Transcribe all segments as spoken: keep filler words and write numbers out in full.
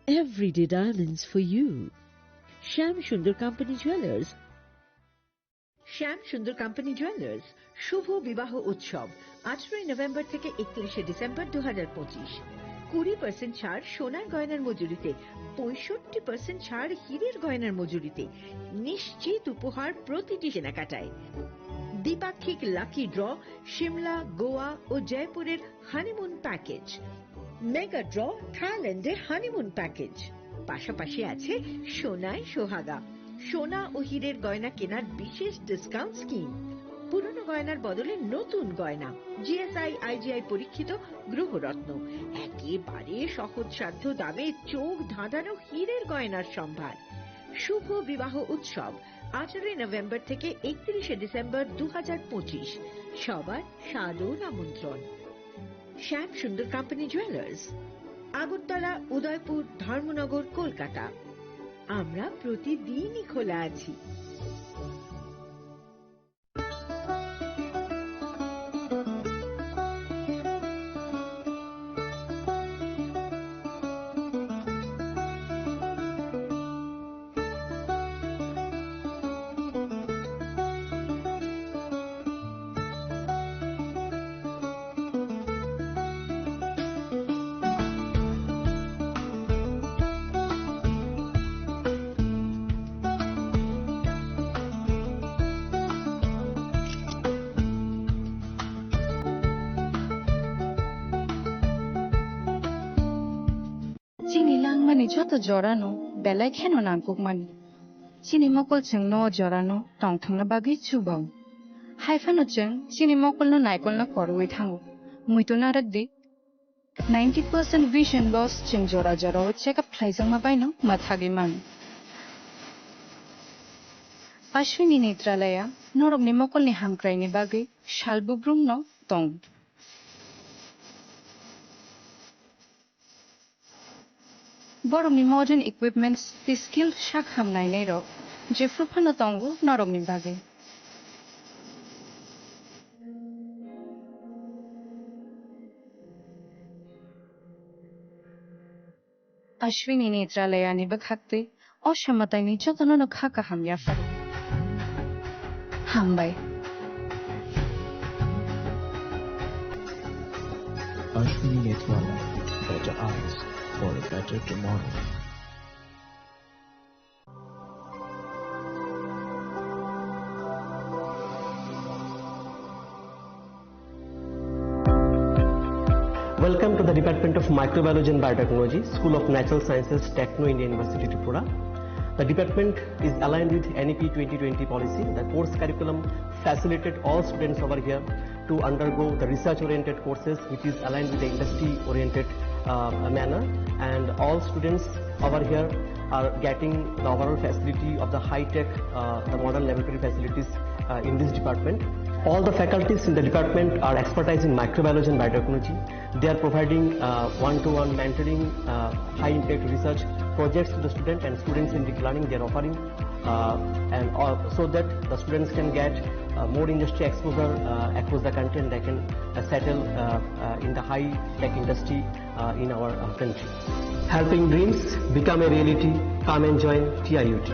Everyday diamonds for you. Shyam Sundar Company Jewelers. শ্যাম সুন্দর company jewellers. শুভ বিবাহ উৎসব আঠারোই নভেম্বর থেকে একত্রিশে ডিসেম্বর দু হাজার পঁচিশ। কুড়ি পার্সেন্ট ছাড় সোনার গয়নার মজুরিতে, পঁয়ষট্টি পার্সেন্ট ছাড় হীরের গয়নার মজুরিতে, নিশ্চিত উপহার প্রতিটি কেনাকাটায়। দ্বিপাক্ষিক লাকি ড্র, সিমলা, গোয়া ও জয়পুরের হানিমুন প্যাকেজ, মেগা ড্র, থাইল্যান্ডে হানিমুন প্যাকেজ। পাশাপাশি আছে সোনায় সোহাগা, সোনা ও হীরের গয়না কেনার বিশেষ ডিসকাউন্ট স্কিম। পুরনো গয়নার বদলে নতুন গয়না, জিএসআই আইজিআই পরীক্ষিত গ্রহরত্ন, একেবারে সহজসাধ্য দামে চোখ ধাঁধানো হীরের গয়নার সম্ভার। শুভ বিবাহ উৎসব আঠারোই নভেম্বর থেকে একত্রিশে ডিসেম্বর দু হাজার পঁচিশ। সবার সাদর আমন্ত্রণ। শ্যাম সুন্দর কোম্পানি জুয়েলার্স, আগরতলা, উদয়পুর, ধর্মনগর, কলকাতা। আমরা প্রতিদিনই খোলা আছি। Chini langmani joto jorano belai kheno nangkukmani. Chini mokol chwngno o jorano tongthokna bagwi chubao. Hai phano chwng chini mokolno naikolna korwi thango. Muitu narwk di. Ninety percent vision loss chwng jora jorao check up khlaijakma baino mwthagwi mano. Ashwini Netralaya norokni mokolni hamkraini bagwi sal bubrumno tong. Borokni modern equipments tei skill sak ham nainairok jephru phano tongo norokni bagwi. Ashwini Netralayani bwkhaktwi o samataini jotono no kha kaham yapharo. Hambai. Ashwini Netralaya, better eyes for a better tomorrow. Welcome to the Department of Microbiology and Biotechnology, School of Natural Sciences, Techno India University, Tripura. The department is aligned with N E P twenty twenty policy. The course curriculum facilitated all students over here to undergo the research-oriented courses, which is aligned with the industry-oriented, uh, manner. And all students over here are getting the overall facility of the high-tech, uh, the modern laboratory facilities, uh, in this department. All the faculties in the department are expertise in microbiology and biotechnology. They are providing, uh, one-to-one mentoring, uh, high-impact research projects to the student, and student-centric learning they are offering, uh, and, uh, so that the students can get, uh, more industry exposure, uh, across the country, and they can, uh, settle, uh, uh, in the high-tech industry, uh, in our, uh, country. Helping dreams become a reality. Come and join T I U T.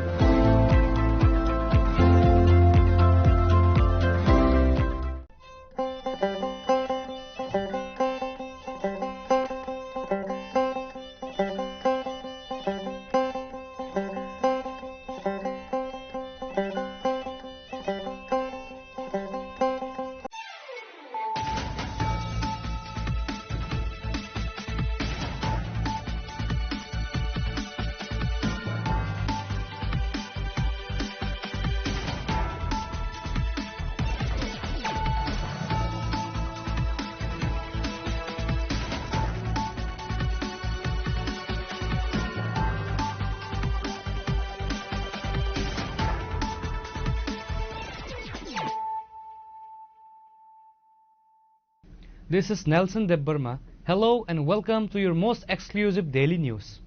This is Nelson Debbarma. Hello and welcome to your most exclusive daily news.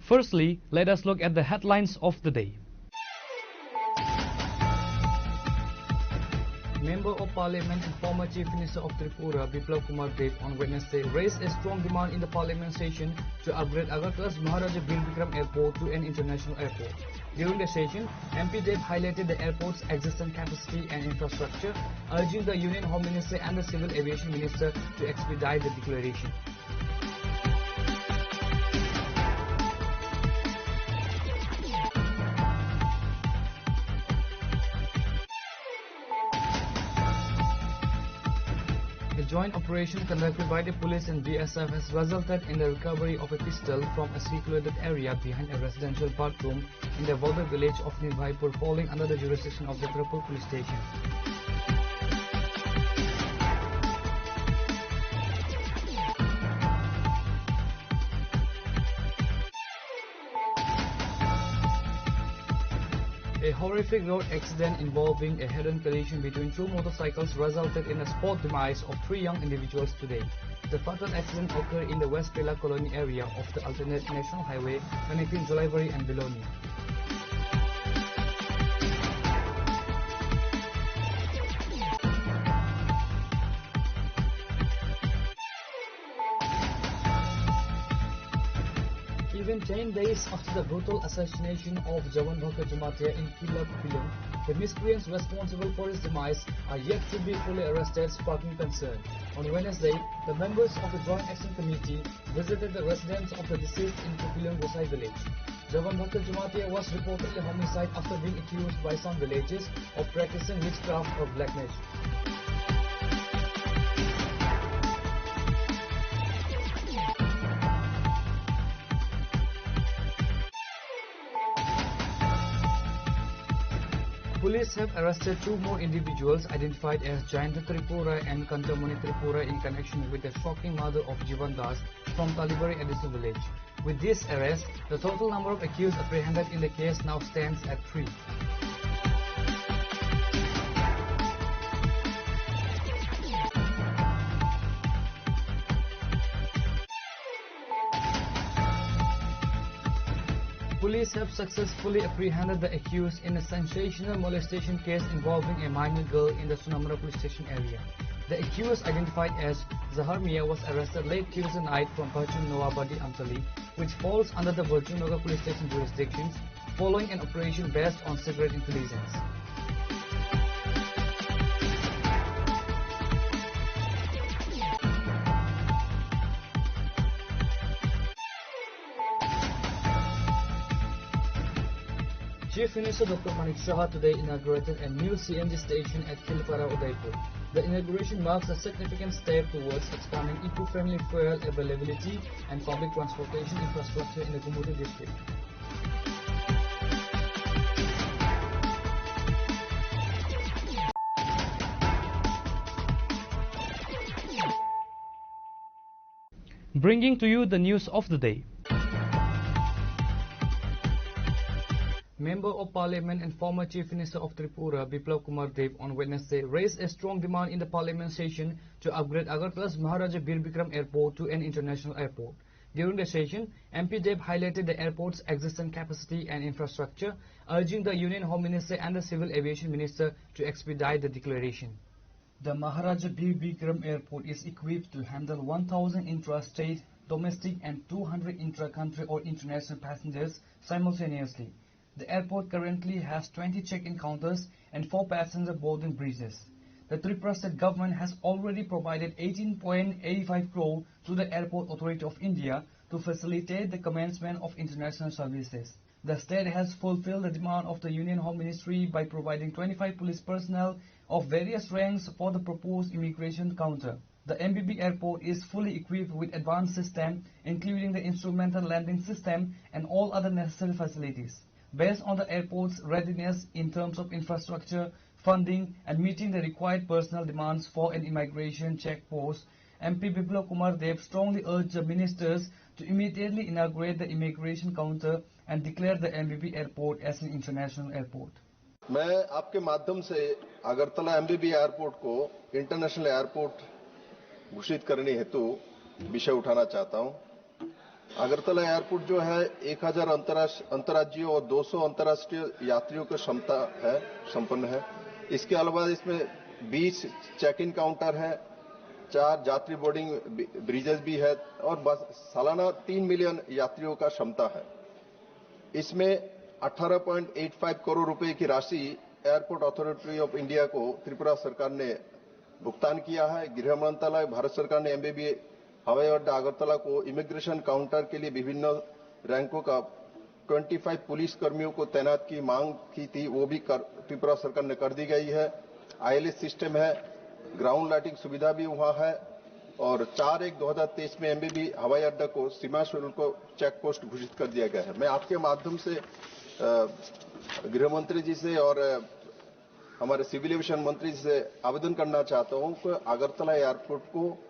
Firstly, let us look at the headlines of the day. Member of Parliament and former Chief Minister of Tripura, Biplab Kumar Deb, on Wednesday raised a strong demand in the Parliament session to upgrade Agartala's Maharaja Bir Bikram Airport to an international airport. During the session, M P Deb highlighted the airport's existing capacity and infrastructure, urging the Union Home Minister and the Civil Aviation Minister to expedite the declaration. A joint operation conducted by the police and B S F has resulted in the recovery of a pistol from a secluded area behind a residential bathroom in the border village of Nibhaipur, falling under the jurisdiction of the Tripur police station. A horrific road accident involving a head-on collision between two motorcycles resulted in a spot demise of three young individuals today. The fatal accident occurred in the West Pela Colony area of the alternate national highway connecting Jolaibari and Belonia. Even ten days after the brutal assassination of Jawan Bhakra Jamatia in Kila Kupilung, the miscreants responsible for his demise are yet to be fully arrested, sparking concern. On Wednesday, the members of the Joint Action Committee visited the residence of the deceased in Kupilung Gosai village. Jawan Bhakra Jamatia was reportedly homicide after being accused by some villagers of practicing witchcraft or black magic. Police have arrested two more individuals identified as Jayanta Tripura and Kantamoni Tripura in connection with the shocking murder of Jivan Das from Talibari A D C village. With this arrest, the total number of accused apprehended in the case now stands at three. Police have successfully apprehended the accused in a sensational molestation case involving a minor girl in the Sunamura police station area. The accused, identified as Zahar Mia, was arrested late Tuesday night from Bhajun Noabadi Amtali, which falls under the Bhajun Nagar police station jurisdiction, following an operation based on secret intelligence. Chief Minister Doctor Manik Saha today inaugurated a new C N G station at Khelpara, Udaipur. The inauguration marks a significant step towards expanding eco-friendly fuel availability and public transportation infrastructure in the Gumoti district. Bringing to you the news of the day. Member of Parliament and former Chief Minister of Tripura, Biplab Kumar Deb, on Wednesday raised a strong demand in the Parliament session to upgrade Agartala's Maharaja Bir Bikram Airport to an international airport. During the session, M P Deb highlighted the airport's existing capacity and infrastructure, urging the Union Home Minister and the Civil Aviation Minister to expedite the declaration. The Maharaja Bir Bikram Airport is equipped to handle one thousand intra-state, domestic and two hundred intra-country or international passengers simultaneously. The airport currently has twenty check-in counters and four passenger boarding bridges. The Tripura state government has already provided eighteen point eight five crore to the Airport Authority of India to facilitate the commencement of international services. The state has fulfilled the demand of the Union Home Ministry by providing twenty-five police personnel of various ranks for the proposed immigration counter. The M B B airport is fully equipped with advanced system, including the instrumental landing system and all other necessary facilities. Based on the airport's readiness in terms of infrastructure, funding, and meeting the required personnel demands for an immigration check post, M P Biplab Kumar Deb strongly urged the ministers to immediately inaugurate the immigration counter and declare the M B B airport as an international airport. मैं आपके माध्यम से Agartala MBB airport को international airport घोषित करने हेतु विषय उठाना चाहता हूं। अगरतला एयरपोर्ट जो है, एक हज़ार अंतर्राष्ट्रीय, अंतर्राज्यीय और दो सौ अंतर्राष्ट्रीय यात्रियों की क्षमता है, संपन्न है। इसके अलावा इसमें बीस चेक इन काउंटर है, चार यात्री बोर्डिंग ब्रिजेस भी है और बस सालाना तीन मिलियन यात्रियों का क्षमता है। इसमें अठारह पॉइंट एट फ़ाइव करोड़ रुपए की राशि एयरपोर्ट अथॉरिटी ऑफ इंडिया को त्रिपुरा सरकार ने भुगतान किया है। गृह मंत्रालय, भारत सरकार ने एमबीबी हवाई अड्डा अगरतला को इमिग्रेशन काउंटर के लिए विभिन्न रैंकों का ट्वेंटी फ़ाइव पुलिस कर्मियों को तैनात की मांग की थी, वो भी कर, त्रिपुरा सरकार ने कर दी गई है। आईएलएस सिस्टम है, ग्राउंड लाइटिंग सुविधा भी वहाँ है और चार एक दो हज़ार तेईस में एमबीबी हवाई अड्डा को सीमा शुल्क चेक पोस्ट घोषित कर दिया गया है। मैं आपके माध्यम से, अ, गृह मंत्री जी से और, अ, हमारे सिविल एविएशन मंत्री जी से आवेदन करना चाहता हूं कि अगरतला एयरपोर्ट को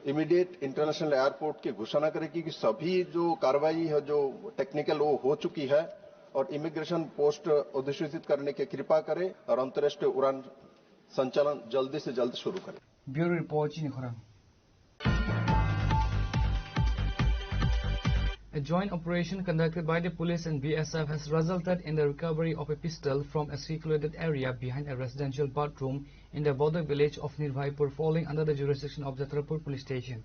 इमीडिएट इंटरनेशनल एयरपोर्ट की घोषणा करें, क्योंकि सभी जो कार्रवाई है, जो टेक्निकल, वो हो चुकी है और इमिग्रेशन पोस्ट अधिसूचित करने की कृपा करें और अंतर्राष्ट्रीय उड़ान संचालन जल्दी से जल्द शुरू करें। Bureau report, Chini Khorang. A joint operation conducted by the police and B S F has resulted in the recovery of a pistol from a secluded area behind a residential bathroom in the border village of Nirbhaypur, falling under the jurisdiction of Jatrapur police station.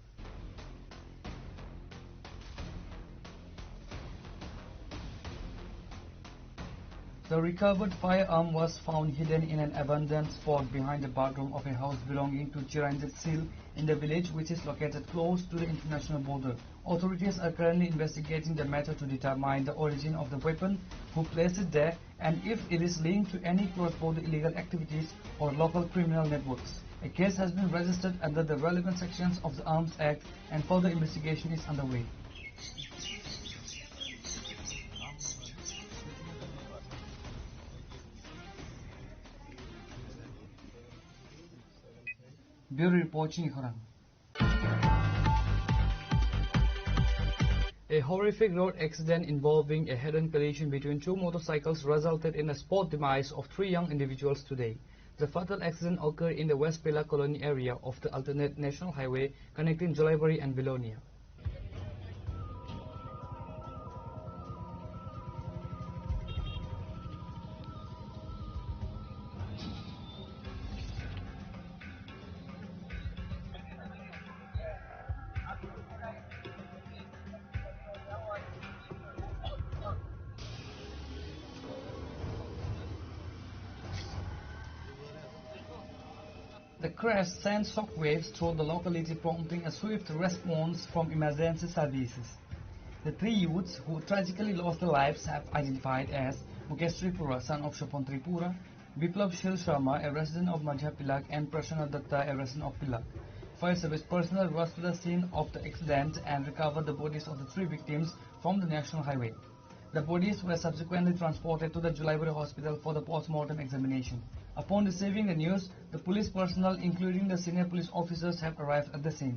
The recovered firearm was found hidden in an abandoned spot behind the bathroom of a house belonging to Chiranjit Sil in the village, which is located close to the international border. Authorities are currently investigating the matter to determine the origin of the weapon, who placed it there, and if it is linked to any cross-border illegal activities or local criminal networks. A case has been registered under the relevant sections of the Arms Act, and further investigation is underway. Bureau report, Chini Khorang. A horrific road accident involving a head-on collision between two motorcycles resulted in the spot demise of three young individuals today. The fatal accident occurred in the West Pilak Colony area of the alternate national highway connecting Jolaibari and Belonia. The crash sent shockwaves through the locality, prompting a swift response from emergency services. The three youths who tragically lost their lives have identified as Mukesh Tripura, son of Shopon Tripura, Biplab Shil Sharma, a resident of Madhya Pilak, and Prasanna Datta, a resident of Pilak. Fire service personnel rushed to the scene of the accident and recovered the bodies of the three victims from the national highway. The bodies were subsequently transported to the Julaibari Hospital for the post-mortem examination. Upon receiving the news, the police personnel, including the senior police officers, have arrived at the scene.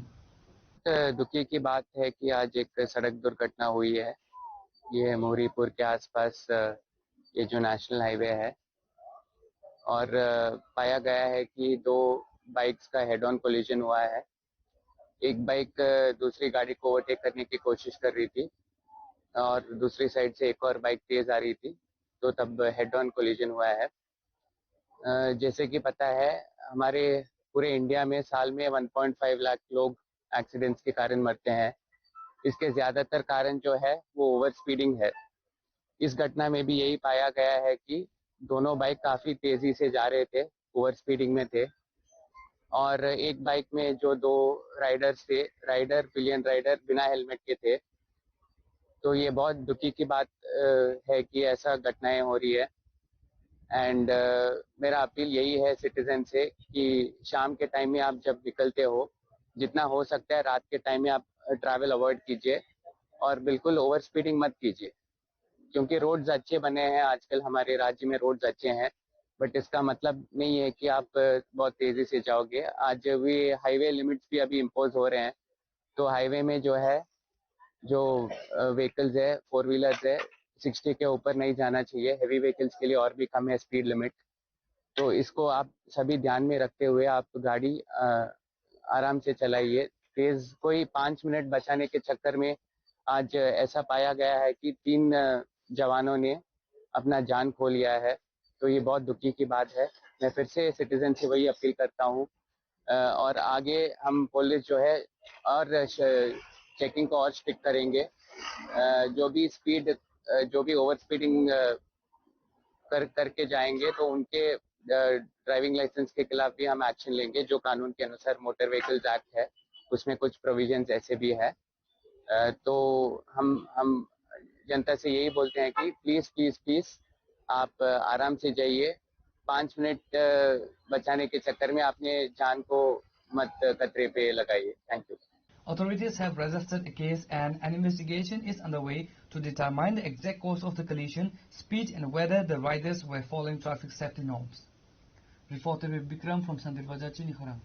बहुत दुखी की बात है कि आज एक सड़क दुर्घटना हुई है। ये मुहरीपुर के आसपास, अ, ये जो नेशनल हाईवे है और, अ, पाया गया है कि दो बाइक्स का हेड ऑन कोलिजन हुआ है। एक बाइक, अ, दूसरी गाड़ी को ओवरटेक करने की कोशिश कर रही थी और दूसरी साइड से एक और बाइक तेज आ रही थी, तो तब हेड ऑन कोलिजन हुआ है। अ, जैसे कि पता है, हमारे पूरे इंडिया में साल में वन पॉइंट फ़ाइव लाख लोग एक्सीडेंट्स के कारण मरते हैं। इसके ज्यादातर कारण जो है, वो ओवर स्पीडिंग है। इस घटना में भी यही पाया गया है कि दोनों बाइक काफी तेजी से जा रहे थे, ओवर स्पीडिंग में थे, और एक बाइक में जो दो राइडर्स थे, राइडर, पिलियन राइडर, बिना हेलमेट के थे। तो ये बहुत दुखी की बात, अ, है कि ऐसा घटनाएं हो रही है। एंड, अ, मेरा अपील यही है सिटीजन से कि शाम के टाइम में आप जब निकलते हो, जितना हो सकता है रात के टाइम में आप ट्रैवल अवॉइड कीजिए और बिल्कुल ओवर स्पीडिंग मत कीजिए, क्योंकि रोड्स अच्छे बने हैं आजकल, हमारे राज्य में रोड्स अच्छे हैं, बट इसका मतलब नहीं है कि आप, अ, बहुत तेजी से जाओगे। आज भी हाईवे लिमिट्स भी अभी इम्पोज हो रहे हैं, तो हाईवे में जो है, जो, अ, व्हीकल्स है, फोर व्हीलर्स है, सिक्सटी के ऊपर नहीं जाना चाहिए। हैवी व्हीकल्स के लिए और भी कम है स्पीड लिमिट। तो इसको आप सभी ध्यान में रखते हुए आप गाड़ी, अ, आराम से चलाइए। तेज, कोई पाँच मिनट बचाने के चक्कर में आज ऐसा पाया गया है कि तीन, अ, जवानों ने अपना जान खो लिया है। तो ये बहुत दुखी की बात है। मैं फिर से सिटीजन से वही अपील करता हूँ, अ, और आगे हम पुलिस जो है और चेकिंग को और स्ट्रिक्ट करेंगे। अ, जो भी स्पीड, अ, जो भी ओवर स्पीडिंग, अ, कर करके जाएंगे, तो उनके ड्राइविंग लाइसेंस के खिलाफ भी हम एक्शन लेंगे, जो कानून के अनुसार मोटर व्हीकल्स एक्ट है, उसमें कुछ प्रोविजंस ऐसे भी है। अ, तो हम हम जनता से यही बोलते हैं कि प्लीज प्लीज प्लीज, आप, अ, आराम से जाइए। पाँच मिनट, अ, बचाने के चक्कर में अपने जान को मत खतरे पे लगाइए। Thank you. Authorities have registered a case and an investigation is underway to determine the exact cause of the collision, speed and whether the riders were following traffic safety norms. Reporter Bikram from Sandir Bazar, Chini Khorang.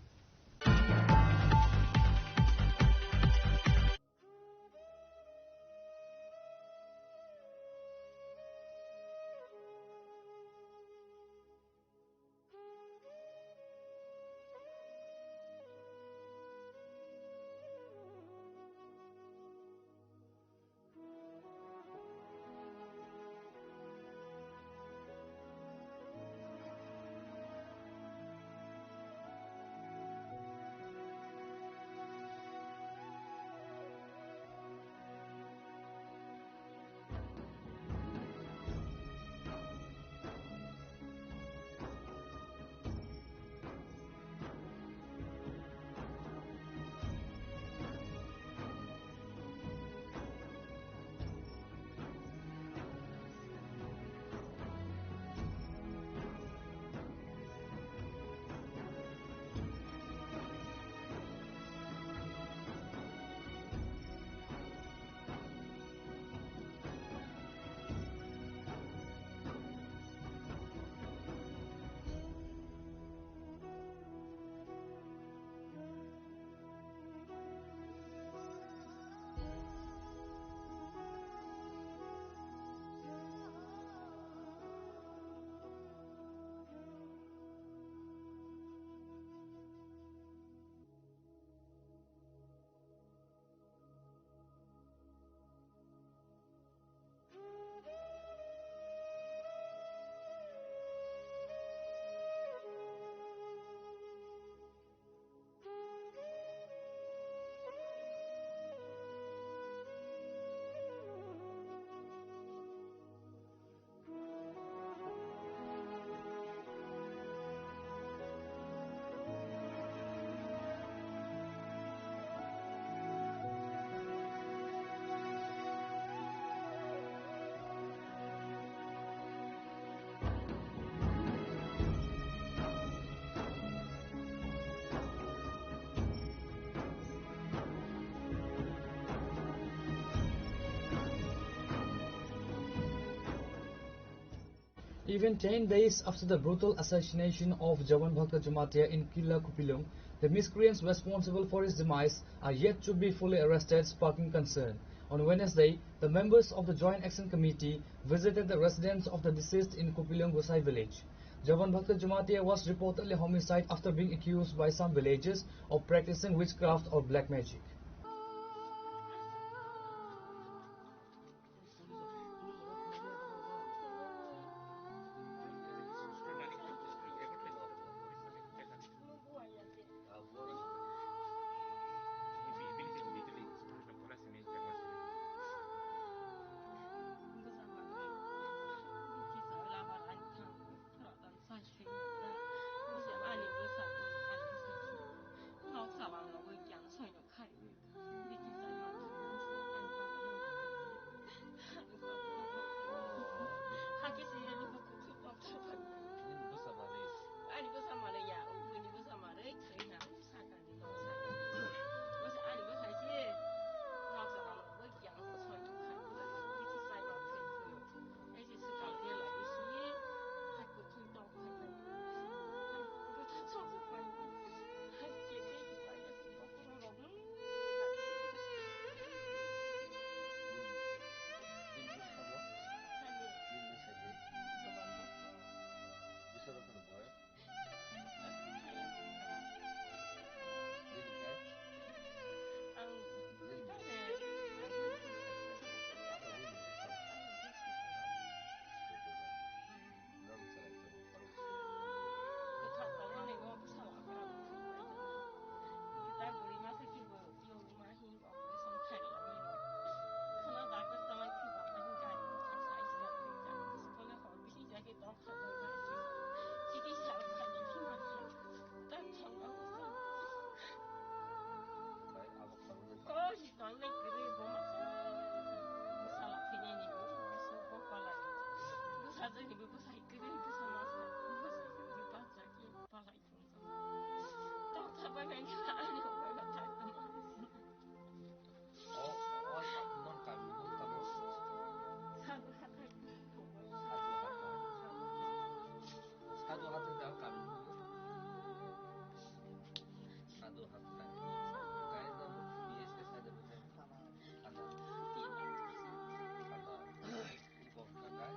Even ten days after the brutal assassination of Jawan Bhakta Jamatia in Killa Kupilung, the miscreants responsible for his demise are yet to be fully arrested, sparking concern. On Wednesday, the members of the Joint Action Committee visited the residence of the deceased in Kupilung Gosai village. Jawan Bhakta Jamatia was reportedly homicide after being accused by some villagers of practicing witchcraft or black magic. Ang le kwrwi bo ma sa, bwsa la thwinani bo, bwsa bo palai. Bwsa jani bo bwsai kwrwi, bwsa ma sa, bwsa kwrwi bachai khe palai thung sa. Tong sa bai nai khe ani bai ba thai tong. O, o, non kami, non kami. Sadu hathai. Sadu hathai. Sadu hathai da kami. Sadu hathai. Kaya da B S K sadu hathai. Ano. Ano. Ibo hathai.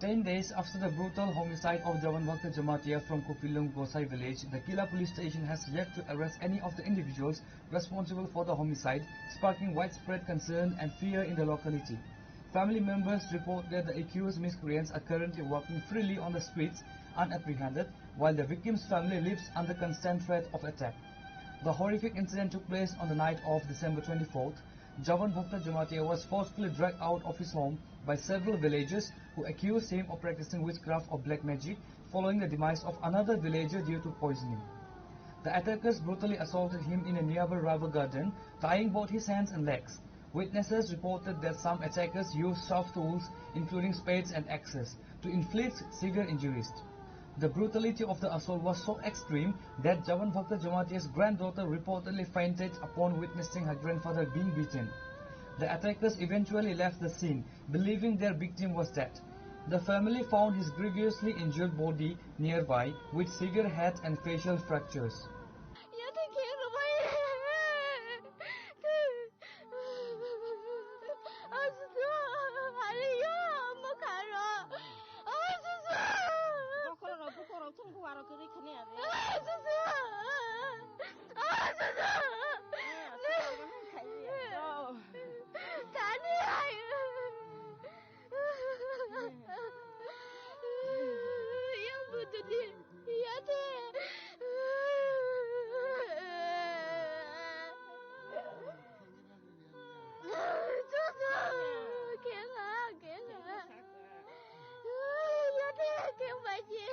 Ten days after the brutal homicide of Jawan Bhakta Jamatia from Kupilung Gosai village, the Kila police station has yet to arrest any of the individuals responsible for the homicide, sparking widespread concern and fear in the locality. Family members report that the accused miscreants are currently walking freely on the streets unapprehended, while the victim's family lives under constant threat of attack. The horrific incident took place on the night of December twenty-fourth. Jawan Bhakta Jamatia was forcefully dragged out of his home by several villagers who accused him of practicing witchcraft or black magic following the demise of another villager due to poisoning. The attackers brutally assaulted him in a nearby rubber garden, tying both his hands and legs. Witnesses reported that some attackers used sharp tools, including spades and axes, to inflict severe injuries. The brutality of the assault was so extreme that Jawan Bhakta Jamatia's granddaughter reportedly fainted upon witnessing her grandfather being beaten. The attackers eventually left the scene, believing their victim was dead. The family found his grievously injured body nearby with severe head and facial fractures. Azuzu, aliyo, mokaro. Azuzu. Bokorok, bokorok, thung buwarok, kiri khani ade. Azuzu. Azuzu. Tani ayo. Yang butuh dia. Iya deh. Susu, kela, kela. Yate, kembaji.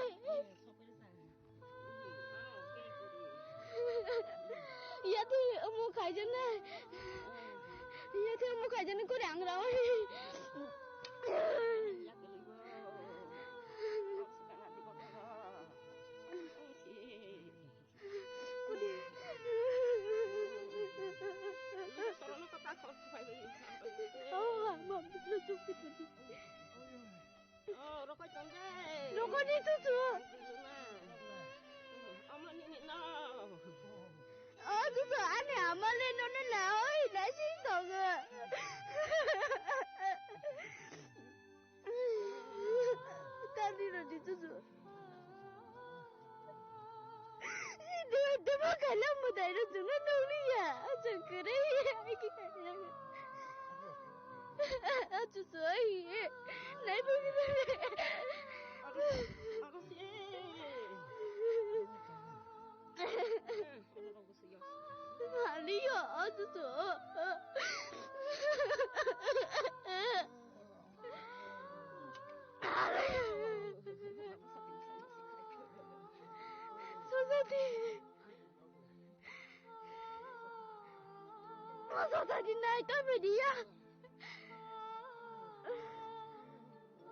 Yate, omo khaijana. Yate, omo khaijana kore angra. Oh, mama, no, no, no. Oh, rokoi tong de. Rokoi ni tutu. Omo ni ni no. Oh, tutu, ani amale no no na, oi, na sing tong. Tadi no di tutu. Dua, dua kala mudai ro jungno nungni ya, jung kere ya, iki kaya. Achu soi, nai bagi bagi. Aku, aku sih. Ani ya, achu so. Sosati. Sosati nai to media.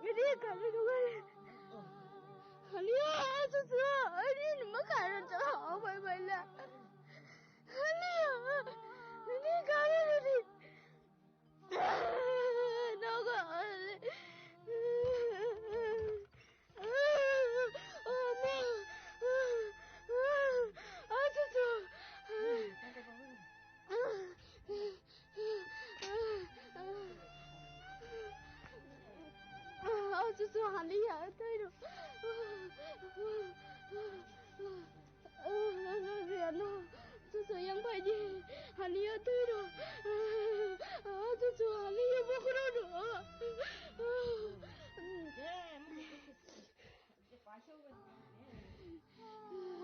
Media kalu dungal. Ani, soso, ani nama karan to, oh, bye bye la. Ani, ani kalu ni. Ano, susu yang paji, haliyo tuiro. Susu haliyo bokrono.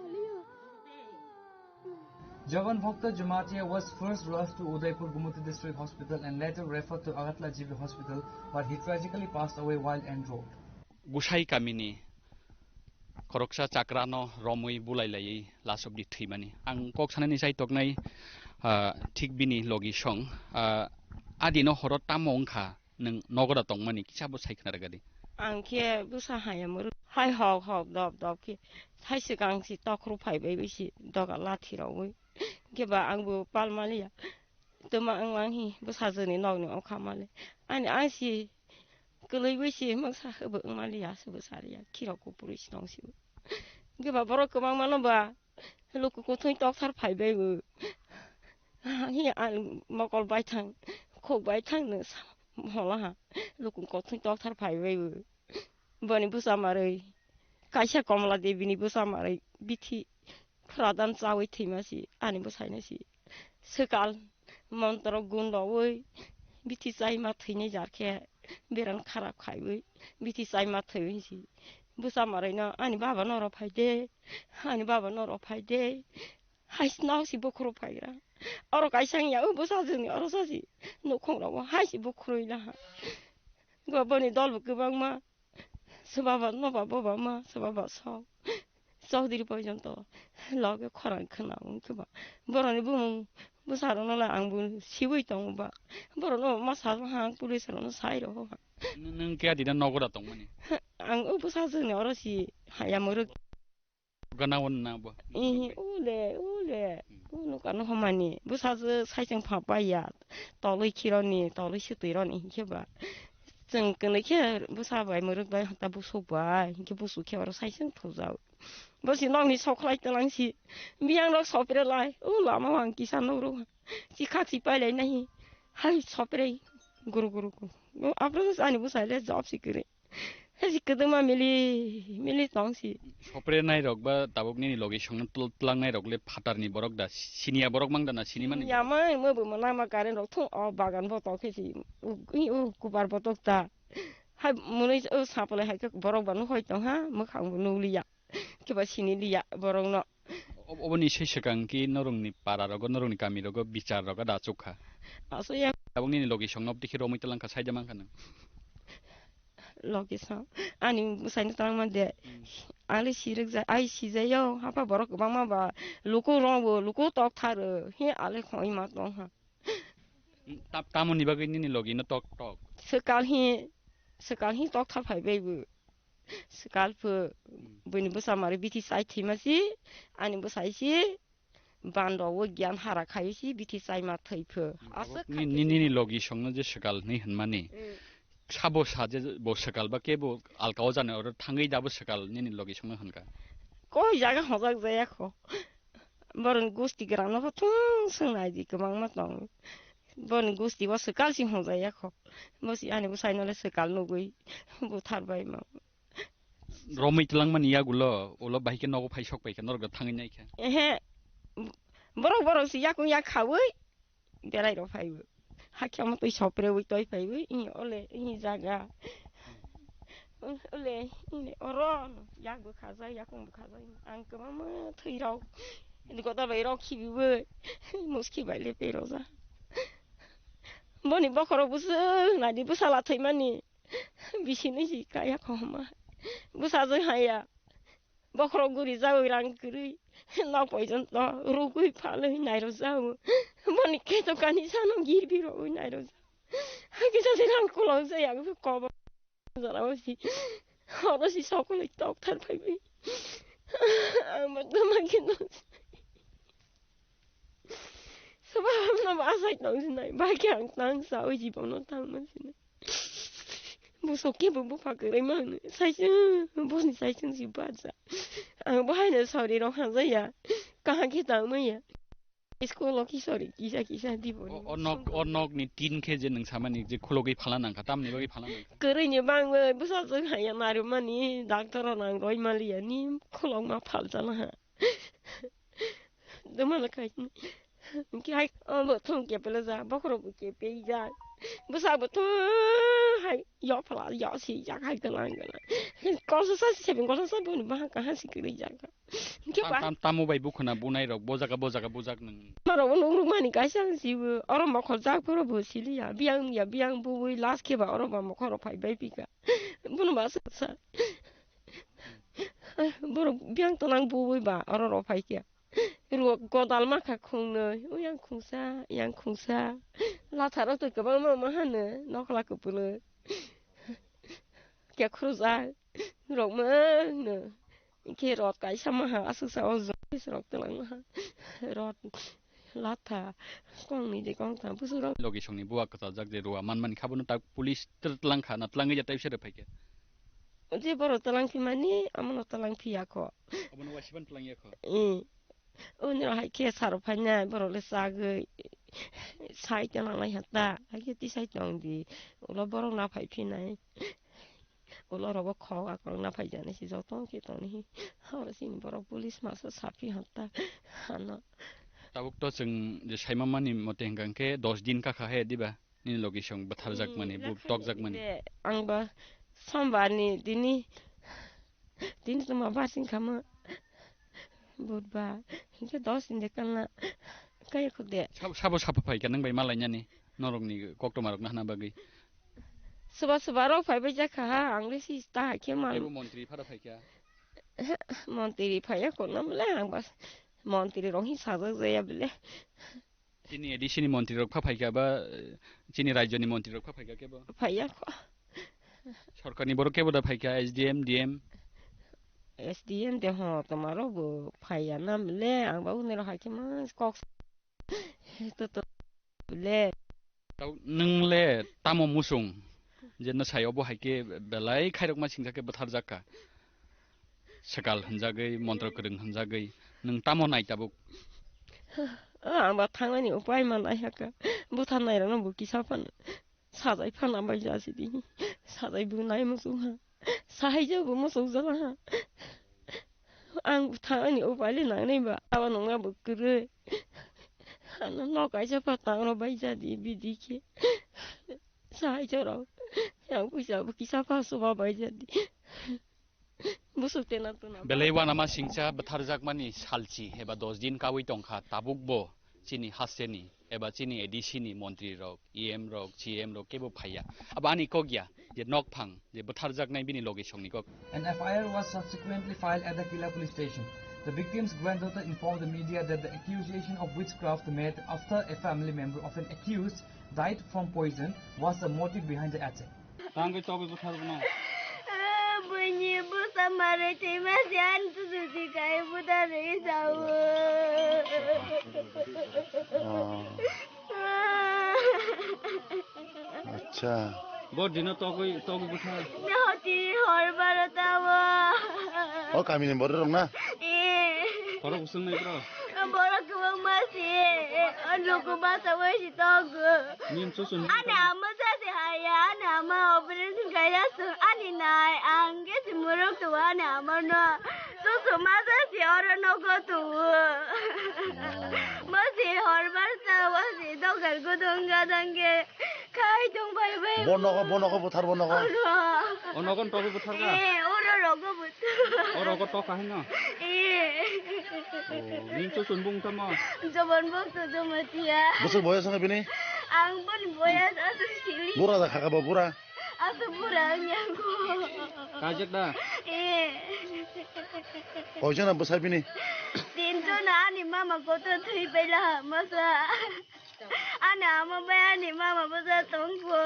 Haliyo. Jawan Bhakta Jamatia was first rushed to Udaipur Gumati District Hospital and later referred to Agartala G B Hospital, but he tragically passed away while en route. Gusai kamini Khoroksa chakrano romwi bulai laiwi last of the thwimani. Ang kok sanani chai toknai, ah, thik bini logi song. Ah, adino horo tamo wngkha nwng nogo da tongmani kisa bo sai khna rwgadi. Ang khe bwsa hayam rw-, hai hok hok dop dop khe hai swkang si tokhro phai bai bai si doga lathi rogwi. Khe ba ang bo pal maliya. Tuma ang lang hi bwsa jwni nokni okha mali. Ani ang si kwlwi bai si moksa hwbo wng maliya, se bwsa riya. Khirok kupuri si tong si bo. Khe ba borok kwbangma no ba luku kuthwi tokthar phai bai bo. Hi ang mokol bai thang, khok bai thang no sa-, hola ha. Luku kuthwi tokthar phai bai bo. Boni bwsa marwi, kaisa Komla Devi ni bwsa marwi, bithi phradan chawi thwima si, ani bwsai no si. Swkal montro gun rowi, bithi chaima thwinai jar khe, beran kharap khaiwi, bithi chaima thwiwi si. Bwsa marwi no, ani baba no ro phai de, ani baba no ro phai de. Hai si nao si bukhuru phaigra. Oro kaisa wngya, o bwsa jwngni oro sa si. Nukhung rogo hai si bukhuru ila ha. Go boni dol bo kwbangma. Swbaba noba boba ma, swbaba sok. Chaudhary porjonto loge khorang khna wng khe ba. Boroni bumung bwsa rokno le ang bo siwi tongo ba. Borokno ma sa ha, police rokno sai rw ha. Nw-, nwng khe adina nogo da tongmani? Ang o bwsa jwngni oro si haya mwrwk. Gana wan na bo? Ihi, ule, ule. Hmm. Unu kanu homani. Bwsajwk saichung pha paiya. Tolwi khironi, tolwi sutwi roni hinkhe ba. Chwng kwnwi khe bwsa bai, mwrwk bai, hata busuk bai. Hinkhe busuk khe oro saichung thujak. Bosi nokni sokhlai twlang si. Biyang rok sopre lai. O lama o ang kisa nok rok. Chikhak si pailai nahi. Hai sopre. Guru, guru, guru. O aphuru ani bwsai le job si kwrwi. Hesi kwdwma mili, mili tong si. Sopre nai rok ba tabuk nini logi songno tl-, tlang nai rok le phatar ni borok da, siniya borok mang da na sini mani? Yamai mo bo mo nama current rok thung o bagan bo tok khe si. U, i, u, kubar bo tok ta. Hai mwnwi o sapalai hai khe borok ba nuhoi tong ha, mwkhang bo nuliya. Khe ba sini liya borok no. Ob-, oboni se swkang ki norongni para rogo, norongni kami rogo bichar rogo da achuk kha. Aswk ya. Tabuk nini logi songno obtwi khe romwi tlang kha, saida mang kha nang. Logi song. Ani bwsaino tlang man de. Hmm. Ali sirwk ja, ai sijayo, hapha borok kwbangma ba luku rong bo, luku tok tharo. He ali khoi ma tong ha. Ta-, tamoni bagwi nini logi no tok tok? Swkal hi, swkal hi tok thar phai bai bo. Swkal pho, hmm, buini bwsa mari bithi chai thwima si, ani bwsai si, bando o gyan hara khai si, bithi chai ma thwi pho. Hmm, aswk abo khai ni-, ni-, nini logi songno je swkal hinwi hinmani. Hmm. Sabo sa je bo swkal ba kebo alka o jani oro thangwi dabo swkal nini logi songno hinka? Koi jaga hojak jaya kho. Boroni gusti granno pho thung swng nai di kwbangma tong. Boni gusti bo swkal si hwnjaya kho. Bo si ani bwsai no le swkal nugwi buthar bai ma. Romwi twlang mani yagulo, ulo bahai khe nogo phai sok pai khe norok da thangwi nai khe. Ehe. Borok borok si yakung yak khawi berai rok phaiwi. Hakhe omo twi sopre wi toi phaiwi, i ole i jaga. Ole, ini oro, yak bo khajak, yakung bo khajak. Ang kwbangma thwi rok, ini kotor bai rok khibiwi, muski bai le pei rojak. Boni bokhorok bwswk nai di bwsala thwimani. Bisi ni si kaya khoma. Bwsajwk haya. Bokhorok guri jagwi rang kwrwi. Nok poison to rugwi phalwi nairok jago. Boni kheto kani sano girbi rogwi nairok jago. Hakhe jati rang kolok jaya kobo. Jara osi. Oro si sokole tok thar phai bi. Ang ma tama khe no. Soba hamna ba asai tong sinai. Ba khe ang tang sa oi jibon no tang ma sinai. Bosok khe bo bupha kwrwi ma hwnwi. Saisung, bosni saisung si bacha. Ang bo haino sorry rok hamjaya. Kaham khe tang manya. School o ki sorry, kisa kisa di bo. O, o nok, o nok ni tin khe je nwng samani je khulogwi phala nangkha, tamni bagwi phala nangkha? Kwrwi ni bangwi bwsajwk haya narwkmani, doctor o nang roi maliya ni khulokma phalsa laha. Dumala khai. Ki hai, o bo thung ke pele ja, bokhorok bo ke pei ja. Bwsa bo thung hai, yo phala, yo si ja hai galang galang. Kolsa sa si sebing kolsa sa bo ni bahang kaha si kiri ja. Ki Tam, pa. Tam, tamo bai bukhuna bunai rok, bo jaga, bo jaga, bujak nang. Maro bo nung ruk mani kaisa si bo, oro mokhor jak poro bo siliya. Biang ya, biang bo wi last ke ba oro ba mokhor phai bai pika. Bunu ma sa sa. Eh, borok biyang tolang bui ba oro rok phai khe. Ruo godal ma kha khungnwi, o yang khungsa, yang khungsa. Latharo twi kwbangma ma hano, nokla kwpwrwi. Khe khurjak rok ma hano. Khe rot kaisa ma ha, aswk sa o jok rok twlang ma ha. Rot latha, kongni de kongtham, bwswk rok. Logi songni buwa kwchajak je ruwa manmani kha, bono tak police twlang kha, na twlangwi ya tai bwswk rw phai khe? Je borok twlang phi mani, amono twlang phi ya kho. Abono waisipan twlang ya kho. Eh. Oni rok hai khe saro phainai, borok le chagwi sai tong nang lai ha ta. Hai khe tisai tong di. Ulo borok na phai phinai. Ulo rogo khok akwrwng na phai jani si joto khe tong ni. Oro sini borok police masa sa phi ha ta. Ano. Tabuk to chwng je saima mani mote hwnkha khe dos din ka kha he diba? Nini logi song bwtharjak mani, Hmm, buk tokjak mani. Ang ba sombar ni dini, dini tongma bar sing kha ma. Budbar, hinkhe dos din de kalna kaya kho de. Sabo, sabo sabo phai kha nang bai malai nani, norok ni koktoma rok na hana bagwi. Soba soba rok phai bai jakha ha, ang le si ta hai khe mal. Ebo montri phara phai kha. Montri phai ya kho na bole, ang bas montri rok hi sajak jaya bole. Chini A D C ni montri rok pha phaikha ba, eh, chini rajyo ni montri rok pha phaikha kebo? Phaiya kho. Sorkar ni borok kebo da phaikha, S D M, D M? S D M de ho, tomaro bo phaiya na le, ang ba unero hai khe ma kok to to le. Tau nwng le tamo musung je na sayo bo hai khe belai khairok ma singsa khe bwthar jakka. Swkal hwnjagwi, montro kwrwng hwnjagwi, nwng tamo nai tabuk? Ah, ang ba thangnani upai manai haka. Butharnai rokno bo kisa phano sajai phano bai jasi di. Sajai bo nai muchung ha. Sahai jabo muchung jala ha. Ang thangnani upai le nangnai ba. Abo nungna bo kwrwi. Ano nok kaisa pha tangro bai jadi bidi khe. Sahai jorok. Yang puisa bo kisa pha suba bai jadi. Busuk tena tuna. Belai wanama singcha bwtharjakmani salchi eba dos din kawi tongkha, tabuk bo chini hasteni eba chini A D C ni montri rok, E M rok, C M rok kebo phaiya. Abo ani kok ya je nokphang je bwtharjaknai bini logi songni kok. An F I R was subsequently filed at the Kila police station. The victim's granddaughter informed the media that the accusation of witchcraft made after a family member of an accused died from poison was the motive behind the attack. Tangwi togwi bwthar bono. Buini bwsa marai thwima se ani tusu si kai bwtharwi sao. Oh. Acha. Bo dino togwi, togwi bwthar. Hoti hor baro tamo. O kamini borok rok na? Eh. Borok usung nai bro. Borok kwbangma se, o luku basa bai si tongo. Nin susun. Ani ama sa se haya, ani ama operation kaya su, ani nai, ang ge si muruk tu ani ama no. Susu ma sa se oro nogo tu. Ma se horbar sa wa se dogar gudung gadang ge. Khai tong bai bai. Bo nogo, bo nogo buthar bo nogo. Oro. O nogo tobo buthar ka? Eh, oro rogo buthar. O rogo to kahino? Eh. Oh, nin susun bung tamo? Jobon bung tu jomatia. Bosok boyas wngkha bini? Ang boni boyas aswk sili. Bura da khaka bo bura? Aswk bura wngya ko. Kajak da? Eh. Koijona bwsa bini? Tinjona ani mama kotor thwi paila masa. Ani ama bai ani mama bwsa tongkho.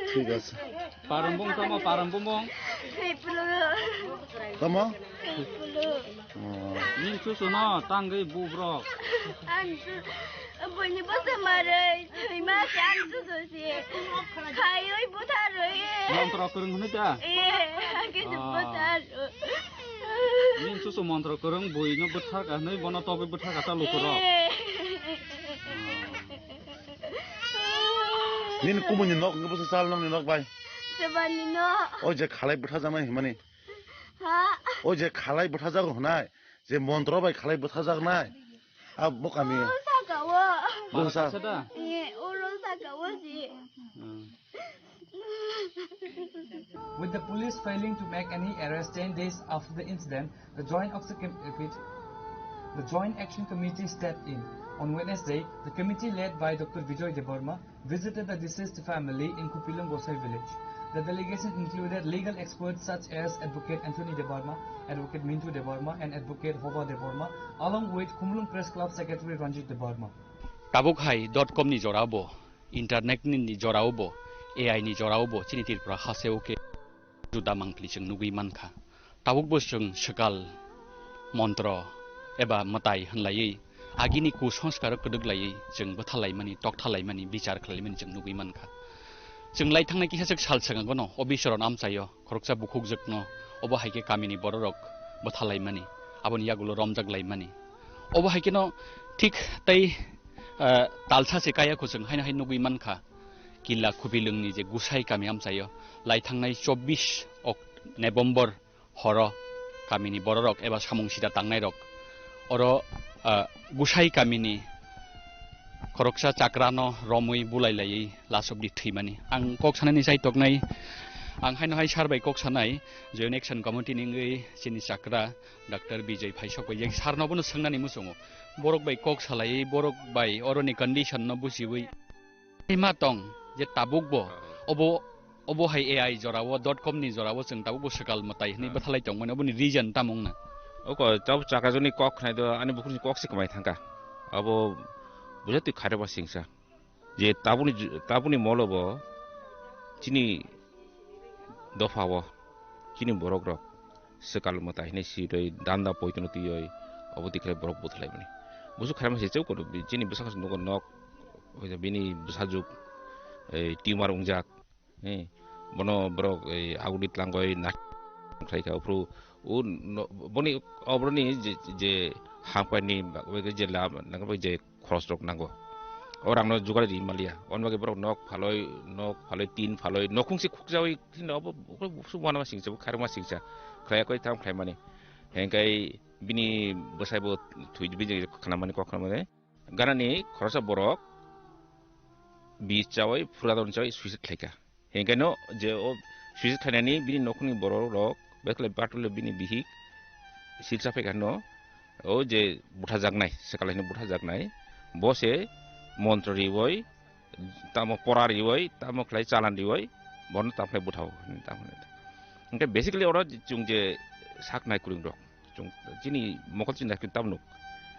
Thik ase. Parambung tamo, parambung bung. Thwiplu. Tamo? Thwiplu. Oh. Nin susu no tangwi bubrok. Ani su, buini bwsa marwi thwima se ani susu se. Khaiwi butharwi. Montro kwrwng hwnwi ta? Eh, hakhe se Ah. Buthar. Nin susu montro kwrwng buino bwthar ka hwnwi bono togwi bwthar ka ta lukurok. Eh. Nini kumuni nok hwnkhe bwswk sal nokni nok bai? Sebani nok. O je khalai bwthajaknai hwnmani. Ha? O je khalai bwthajago hwnai, je montro bai khalai bwthajaknai. A bo kami. O saka o. Bwsa. Bwsa da? Eh, oro saka o si. Hmm. With the police failing to make any arrest ten days after the incident, the Joint Action Com-, repeat, the Joint Action Committee stepped in. On Wednesday, the committee led by Doctor Bijoy Debbarma visited the deceased family in Kupilung Gosai village. The delegation included legal experts such as Advocate Anthony Debbarma, Advocate Mintu Debbarma, and Advocate Hoba Debbarma, along with Khumulwng Press Club Secretary Ranjit Debbarma. Tabuk hai dot com ni jora bo, internet ni jora bo, A I ni jora bo, chini Tripura hasteo khe juda mangpili chwng nugwi mankha. Tabuk bo chwng swkal, montro eba mwtai hwnlaiwi agini kusanskar kwdwk laiwi chwng bwthalaimani, toktha laimani, bichar khlai laimani chwng nugwi mankha. Chwng lai thangnai kisa chwk sal swkango no, o bisoron amchaio khoroksa bukhukjwkno, obo hai khe kamini bororok bwthalaimani, aboni yagulo romjak laimani. Obo hai kheno thik tei, eh, talsa se kaya kho chwng haino hai nugwi mankha. Killa Khupilwngni je Gusai kami amchaio lai thangnai chobbish ok-, November horo kamini bororok eba samung sida tangnairok oro, ah, Gusai kamini khoroksa chakrano romwi bulai laiwi last of the thwimani. Ang kok sanani chai toknai, ang haino hai sir bai kok sanai, Joint Action Committee ni wngwi chini chakra Doctor Bijay Phaisok bai je sir no bono swngnani muchungo. Borok bai kok salaiwi, borok bai oroni condition no buchiwi. Ima tong je tabuk bo, obo, obo hai A I jora o, dot com ni jora o chwng tabuk bo swkal mwtai hwnwi bwthalai tongmani, oboni reason tamo wngna? Oko tabuk chakajoni kok khnai do, ani bukhukni kok se kwmai thangkha. Abo buja twi khairokma singsa. Je tabukni ju-, tabukni molo bo chini dopha o, chini borok rok swkal mwtai hinwi sitwi danda poitono twiwi obo tikhlai borok bwthalaimani. Busu khairokma se cheu kono bi-, chini bwsakhe nugo nok, bini bwsajwk, eh, tumor wngjak, eh, bono borok, eh, agudi tlangwi nak khlaikha. Uphuru o no-, boni oboroni je, je hapkaini bagwi je lab nangkhe je khorosrok nango. O rangno jugar ri manliya. Oni bagwi borok nok phalwi, nok phalwi, tin phalwi, nokhung se khukjawi, khino obo, obo busu uanama singsa, bo khairokma singsa. Khlai koi tam khlaimani. Hengkai bini bwsai bo thwi bini khnamani, kok khnamani. Ganani khoroksa borok bi chawi, phuradon chawi suicide khlaikha. Hingkhe no je o suicide khlainani bini nokhungni borok rok, bekle battle bini bihik silsa phaikha no, o je buthajaknai, swkal hino buthajaknai, bo se montro riwi, tamo pora riwi, tamo khlai chalan riwi, bono tamo khlai buthao, tamo. Hingkhe basically oro chwng je saknai kwrwng rok, chwng chini mokol chini dakti tamo nuk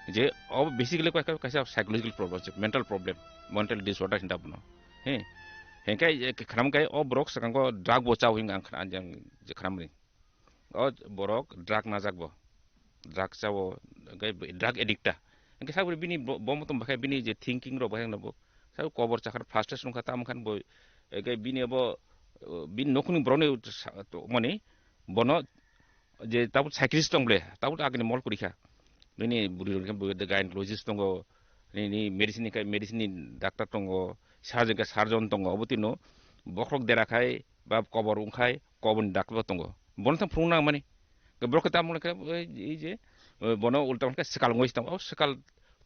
je o basically kaisa, kaisa psychological problem, mental problem, mental disorder hinda bono. He, hingkhe khnam khe o borok swkango drug bo chao hinga ang khna-, ang je khnamni. O borok drug najak bo. Drug chao, hingkhe drug addict ta. Hingkhe sabri bini bo, bo motom bakhai bini je thinking rok bakhai no bo. Sabo kobor chakha frustration wngkha, tamo khan bo, hingkhe bini abo, bini nokhungni borokni sa-, to-, mani bono je tabuk psychiatrist tong ble, tabuk agini mol kurikha. Bini bwrwi rok khe bo gynecologist tongo, nini medicine ni khe medicine ni doctor tongo, surgeon khe surgeon tongo, obo tino bokhorok dera khai ba kobor wng khai kobor ni doctor bo tongo. Bono thang phunuk nang mani. Borok khe tamo khe, ei, ei je, bono ulta khe swkal wngwi tong, o swkal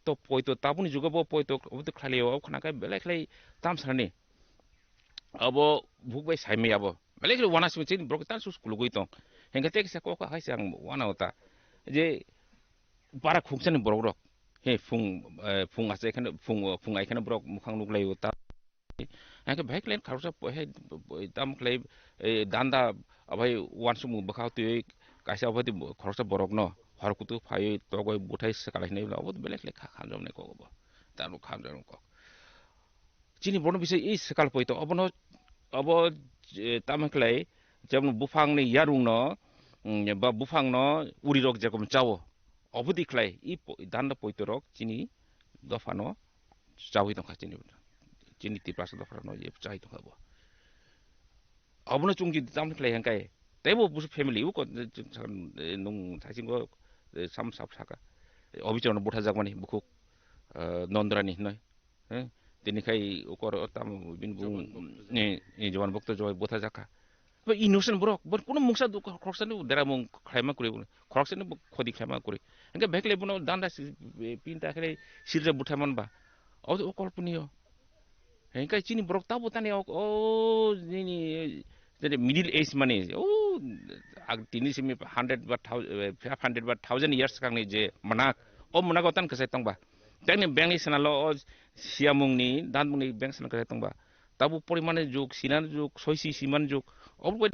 to poito tabukni jugo bo poito obo to khlai liya, o khna khe belai khlai tam sanani. Abo buk bai saimai abo. Belai khe wana simi chini borok tan sus kulugui tong. Hingkhe tei kisa kok hai se ang wana ota. Je bara khuksa ni borok rok. He phung, eh, phung ase kheno phung, phung ai kheno borok mukhang nuklai ota. Hingkhe bahai khlai khoroksa he tam khlai, eh, danda abai wansuk bwkha twi kaisa abai khoroksa borok no hor kutu phai togoi buthai swkal hinwi abo belai khlai kha khanjom nai kok abo. Tamo khanjom kok. Chini bono bisai i swkal poito, obono, obo, eh, tamo khlai, jemon buphangni yarungno, mm, ba buphangno urirok jerokom chao, obodi khlai i po-, danda poitorok chini dophano chawi tongkha chini, chini Tiprasa dophano ye chawi tongkha bo. Obono chwng jodi tamo khlai hangkai, teibo busu family uko, eh, nung thaisingo, eh, sam sap saka, eh, obichorno buthajakmani bukhuk, eh, Nondrani hinoi. He, tini khai ukor o tamo bini bung, Joban Bhakta. Ni, ni Joban Bhakta joy botha jakha. Ba innocent borok, bor kuno mungsa du khoroksa ni dera mung khlaima kuri, khoroksa ni khodi khlaima kuri. Hingke bekle bono danda si, pinta khlai silja butha man ba. O, o kolpuniyo. Hingke chini borok tabo tani o, o, nini, nini middle age mani, o, ag tini simi hundred ba thou-, eh, five hundred ba thousand years kangni je manak, o manak o tan kasai tongba. Tengni bengni senalo o siyamungni, danmungni beng sena kwrwi tongba. Tabuk porimani jug, sinani jug, soisi simani jug. Obo bai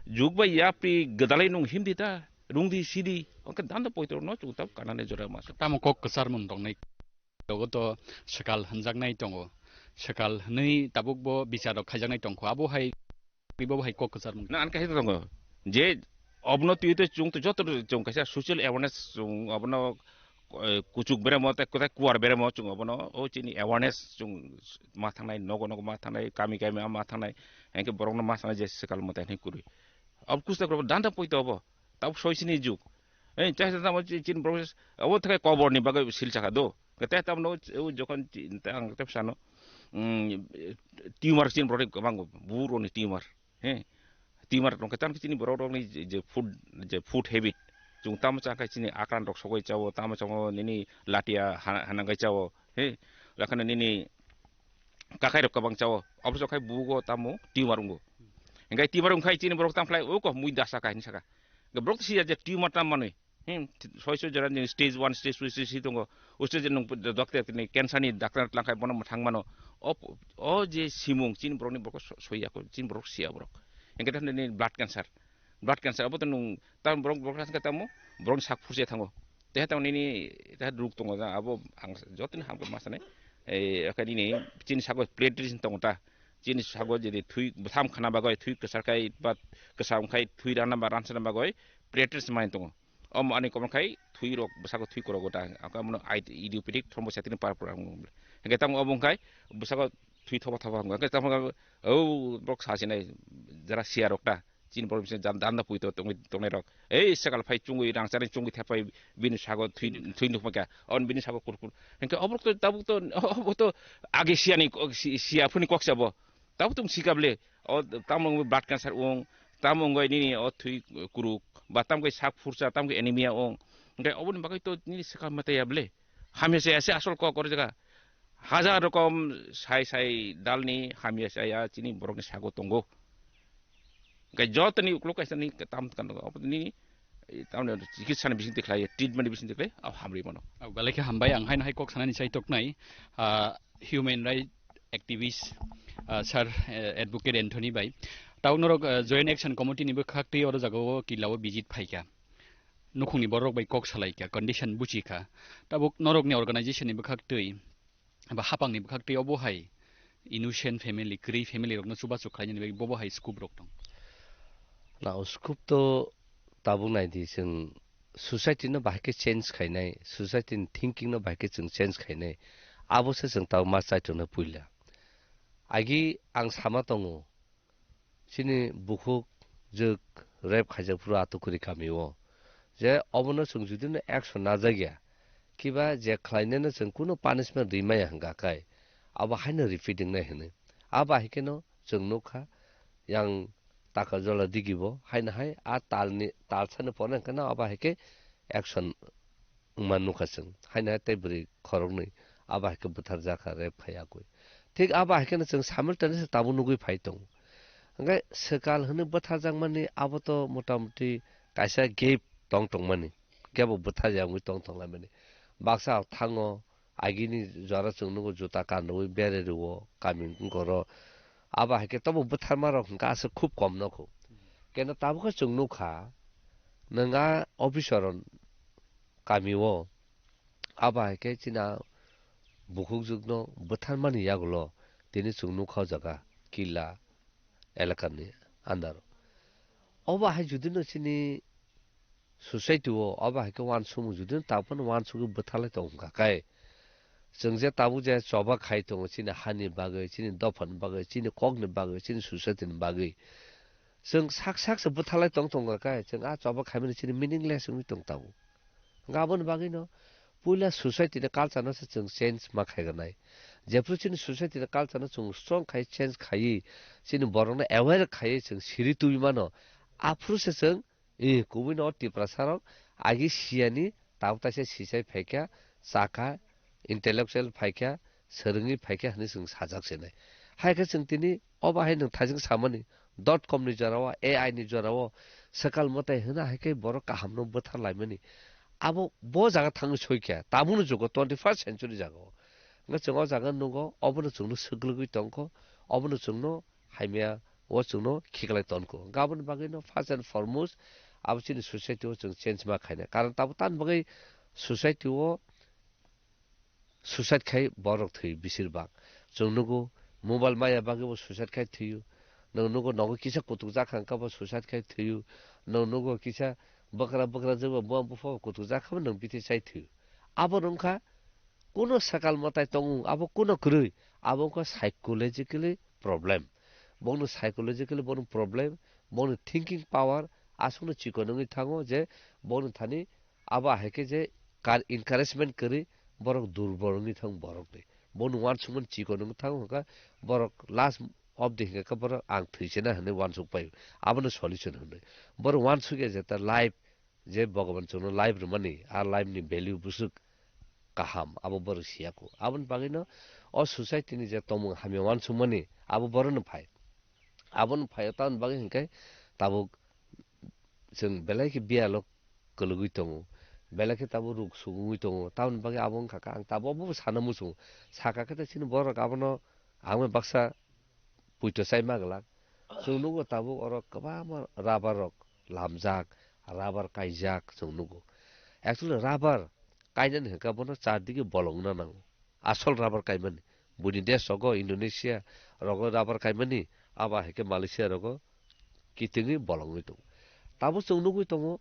jug bai yapri gwdalai nung himdi ta, rungdi sidi. Oke danda poito no chung tabuk kanani jora mas. Tamo kok kwchar mun tongnai. Jogo to swkal hwnjaknai tongo. Swkal hwnwi tabuk bo bichar rok khaijaknai tongkho. Abo hai, abo hai kok kwchar mun. Na, an kaisa tongo. Je obno twi twi chung to joto chung kaisa social awareness chung obono, eh, kuchuk beremo tei kotai kuar beremo chung obono o chini awareness chung ma thangnai, nogo nogo ma thangnai, kami kami ma thangnai, hengke borokno ma thangnai je swkal mwtai hinwi kwrwi. Ob kusta kwrwi danda poito obo. Tabuk soi sini juk. Ei, chai sa tamo chi-, chin borok abo thakai kobor ni bagwi sil chakha do. Kete tam no, o jokhon chi-, ta ang tep sano. Mm, tumor chin borok ni kwbang buro ni tumor. He. Tumor tong khe tam chini borok rok ni je, je food, je food habit. Chung tamo cha khai chini akran rok sogoi chawo, tamo chamo nini latia ha-, hanang kai chawo. He. Lakhana nini kakai rok kwbang chawo. Abo so khai bugo tamo tumor ungo. Engkai tumor ung khai chini borok tam khlai o ko mui dasa kai ni saka. Borok siya je tumor tam manwi. Hmm, soi soi jora ni stage one, stage two, stage three tongo. O stage nung doctor ni cancer ni doctor lang khai bono thang mano. O, o je simung chini borok ni borok so-, soya ko, chini borok siya borok. Engke tamo ni blood cancer. Blood cancer abo to nung tam borok, borok tamo, borok sak phurse thango. Te tamo nini, te ruk tongo ja, abo ang joto ni hamkhe ma sanai. Eh, khe nini chini sago platelets tongo ta. Chini sago jodi thui bwtham khana bagoi, thui kwsar khai ba kwsa wng khai thui rana ba ransa bagoi platelets mai tongo. Omo ani komo khai thui rok bwsago thui korok gota. Ako mono ai idiopathic thrombocytopenia purpura wng. Hingke tamo obo wng khai bwsago thui thoba thoba wng. Hingke tamo o borok sa sinai jara siya rok ta. Chini borok bising dan, dan da puito tongwi tongnai rok. Ei sakal phai chungwi rang chari chungwi thepai bini sago thui, thui nukma kya. On bini sago kurkur. Hingke obo to tabuk to, obo to age siya ni kok, si-, siya phuni kok sabo. Tabuk tong sikable. O tamo wngwi blood cancer wng, tamo wngwi nini o thwi kuruk, ba tamo khe sak phursa, tamo khe anemia wng. Hingke oboni bagwi to nini swkang mata ya ble. Hamya se ase asol kok kor jaga. Hajar rokom sai sai dalni hamya saya chini borokni sago tongo. Hingke jotoni uklok kaisa ni tam kan obo nini, eh, tamni chikitsa ni bising tikhlai, treatment ni bising tikhlai, abo hamri mano. Abo belai khe hambai, ang haino hai kok sanani chai toknai. Ah, human right activist, ah, sir, eh, advocate Anthony bai. Tabuk norok, eh, Joint Action Committee ni bwkhak twi oro jagao kila o visit phaikha. Nukhungni borok bai kok salaikha, condition buchikha. Tabuk norokni organization ni bwkhak twi, ba hapangni bwkhak twi obo hai innocent family, kwrwi family rokno chubachu khlainani bagwi bobo hai scope rok tong. Na o scope to tabuk naidi chwng society no bahai khe change khainai, society ni thinking no bahai khe chwng change khainai, abo se chwng tabuk ma chai tongna puila. Agi ang sama tongo, chini bukhuk jwk rape khaijak phuru Atukuri kami o, je obono chwng judino action najak ya, kiba je khlainai no chwng kunu punishment rimaya hwnkha kai, abo haino repeating nai hwnwi. Abo hai kheno chwng nukha, yang taka jola digi bo haino hai a talni, talsani pore hwnkhe no abo hai khe action wngma nukha chwng. Haino hai tei bwrwi khoroknwi abo hai khe bwtharjakha, rape khai yakwi. Thik abo hai kheno chwng simultaneously tabuk nugwi phai tongo. Hwnkhe swkal hwnwi bwtharjakmani abo to motamuti kaisa gap tong tongmani, gap o bwtharjak wngwi tong tonglaimani. Baksa thango, agini jora chwng nugo juta kanwi bererwo kami wngkoro. Abo hai khe tobo bwtharma rok hwnkhe aswk khub kom nokho. Keno tabukhe chwng nukha, nwng a officer kami o, abo hai khe chini a bukhukjwkno bwtharmani yagulo tini chwng nukha o jaga Killa elakani under o. Obo hai judino chini society o, obo hai khe uansukmung judino tabukhe uansugwi bwtharlai tong kha khe, chwng je tabuk je choba khai tongo chini hani bagwi, chini dophani bagwi, chini kokni bagwi, chini society ni bagwi, chwng sak sak se bwtharlai tong tong kha khe, chwng a choba khaimani chini meaningless wngwi tong tabuk. Hwnkhe aboni bagwino puila society ni culture no se chwng change ma khaiganai. Jephru chini society ni culture no chwng strong khai change khaiwi, chini borok no aware khaiwi chwng siri tubui mano. Aphuru se chwng, eh, kubui no Tiprasa rok agi siyani tabuk taisa sisai phaikha, chakha, intellectual phaikha, swrwngwi phaikha hwnwi chwng sajak se nai. Hai khe chwng tini obo hai nwng thaijwng samani dot com ni jora o, A I ni jora o swkal mwtai hwna hai khe borok kaham no bwthar laimani. Abo bo jaga thangwi soi kha, tabukni jugo twenty first century jaga o. Hwnkhe chwng o jaga nugo, obono chwngno swklwgwi tongkho, Obono chwngno hamya o chwngno khiklai tonko. Hwnkhe aboni bagwino first and foremost abo chini society o chwng change ma khainai. Karon tabuk tamni bagwi society o suicide khai borok thwi besir bak. Chwng nugo mobile maya bagwi bo suicide khai thwiyo. Nwng nugo nogo kisa kutuk jak kha hwnkhe bo suicide khai thwiyo. Nwng nugo kisa bwkra bwkra jeba buma bupha bo kutuk jak kha bo nwng bithi chai thwiyo. Abo wngkha kuno sakal mwtai tongo, abo kuno kwrwi, abo wngkha psychologically problem. Bongni psychologically bongni problem, bongni thinking power aswkno chikon wngwi thango je bongni thani abo hai khe je kar encouragement kwrwi borok durbol wngwi thang borokni. Bongni uansukmani chikon wngwi thango hwnkha borok last of the hwnkha khe borok ang thwi se na hwnwi uansuk paio. Abono solution hwnwi. Borok uansukya je ta life je Bhogoban chwngno life rwmani, a life ni value bwswk kaham, abo borok siya kho. Aboni bagwino o society ni je tongmung hamya uansukmani, abo borokno phai. Abono phai, tamoni bagwi hinkhe tabuk chwng belai khe biyalo kwlwgwi tongo, belai khe tabuk ruk sugungwi tongo. Tamoni bagwi abo wngkha khe ang tabuk obo sana muchungo. Saka khe ta chini borok abono ang bai baksa puito chai ma glak. Chwng nugo tabuk oro kwbangma rubber rok lamjak, rubber kaijak chwng nugo. Actually rubber kainani hwnkha bono char digi bolong wngna nango. Asol rubber kaimani. Buini desh rogo Indonesia rogo rubber kaimani, abo hai khe Malaysia rogo kitingwi bolongwi tongo. Tabuk chwng nugwi tongo,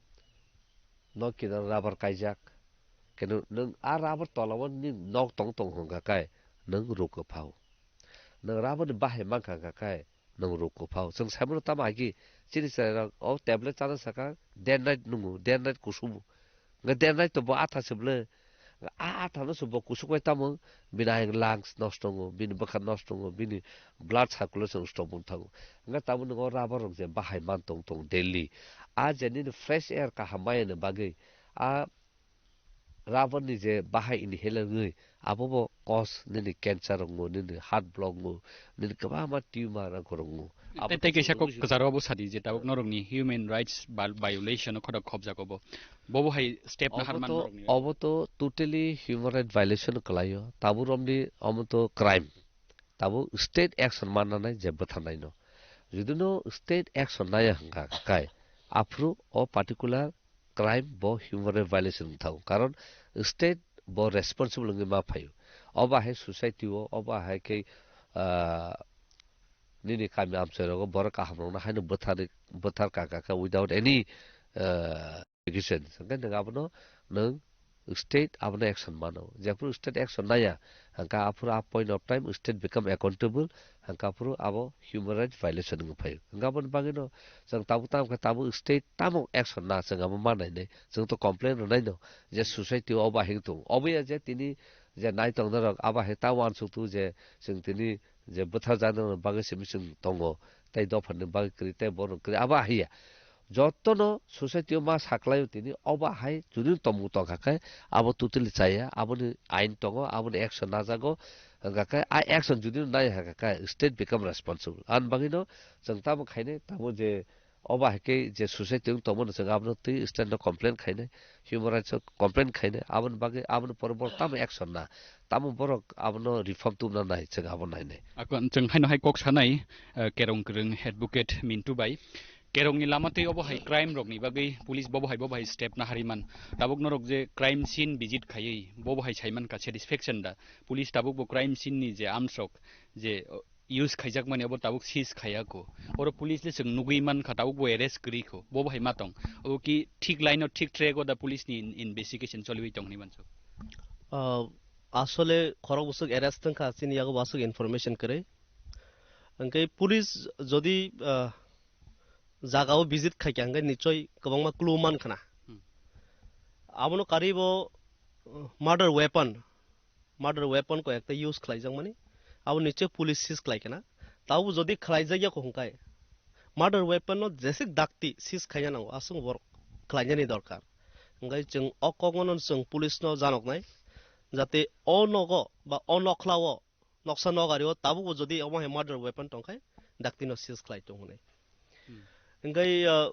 nok kinaro rubber kaijak. Keno nwng a rubber tola o nini nok tong tong hwnkha khe nwng ruk kwphao. Nwng rubber ni bahai mankha hwnkha khe nwng ruk kwphao. Chwng saimano tamo agi chini chwrairok o tablet chana saka day and night nwngo, day and night kusugo. Hwnkhe day and night to bo atha se bwle. A atha no se bo kusuk bai tamo bini ayang lungs nosto wngo, bini bwkha nosto wngo, bini blood circulation stop wng thango. Hwnkhe tamo nwng o rubber rok je bahai man tong tong daily. A je nini fresh air kaham maya ni bagwi a rubber ni je bahai inhaler wngwi abo bo cause nini cancer wngo, nini heart block wngo, nini kwbangma tumor rok wngo. Abo Tei tei to kaisa chwng kok nugwi kwcharo abo sadi je tabuk norokni human rights val-, violation o khotok khopjak obo. Bobo hai step na Obo harman to, norokni. Obo to totally human right violation kwlaio. Tabuk romni omo to crime. Tabuk state action mananai je bwtharnaino. Judino state action naya hwnkha kai, aphuru o particular crime bo human right violation wng thango. Karon state bo responsible wngwi ma phaio. Obo hai society o, obo hai khe, ah, nini kami amchai rogo borok kaham rokno haino bwthar, bwthar kaka kha without any, ah, allegations. Hwnkhe nwng abono nwng state abono action mano. Jephuru state action naya, hwnkha aphuru a point of time state become accountable, hwnkha aphuru abo human rights violation wngwi phaio. Hwnkha aboni bagwino chwng tabuk tamo khe tabuk state tamo action na chwng abo ma nainai. Chwng to complain rwnaino je society o obo ahik tongo. Obo ya je tini je nai tongnairok abo hai ta uansuk tu je chwng tini je bwthar jaknai bagwi simi chwng tongo, tei dophani bagwi kwrwi, tei borok kwrwi, abo ahiya. Jotono society o ma saklaio tini, obo hai judino tongmung tongkha khe, abo totally chaya, aboni ain tongo, aboni action najago, hwnkha khe a action judino nai hwnkha khe state become responsible. Ani bagwino chwng tamo khainai, tamo je obo hai khe je society wng tongmano chwng abono twi state no complain khainai, human rights o complain khainai, aboni bagwi aboni pore borok tamo action na, tamo borok abono reform tubna nai chwng abo nainai. Akon chwng haino hai kok sanai, eh, kerong kwrwng advocate Mintu bai. Kerongni lama twi obo hai crime rokni bagwi police bobo hai bobo hai step na hariman. Tabuk norok je crime scene visit khaiwi bobo hai saiman ka satisfaction da. Police tabuk bo crime scene ni je arms rok je, oh, use khaijakmani obo tabuk seize khaiya kho. Oro police le chwng nugwi mankha tabuk bo arrest kwrwi kho. Bobo hai ma tong. Obo ki thik line o thik track o da police ni in-, investigation choliwi tong hinwi manso. Ah, asole khorok bwswk arrest wngkha chini yago bo aswk information kwrwi. Hwnkhe police jodi, ah, jaga o visit khaikha hwnkhe nichoi kwbangma clue mankhana. Hmm. Abono karwi bo, uh, murder weapon, murder weapon ko ekta use khlaijakmani, abo nichoi police seize khlaikhana. Tabuk jodi khlaijakya kho hwnkhe murder weapon no jesik dakti seize khaina nango, aswk borok khlainani dorkar. Hwnkhe chwng o kokno chwng police no janoknai, jate o nogo ba o nokhlao noksa nogario tabukbo jodi omo hai murder weapon tongkhai, dakti no seize khlai tong hwnwi. Hmm. Hwnkhe, uh,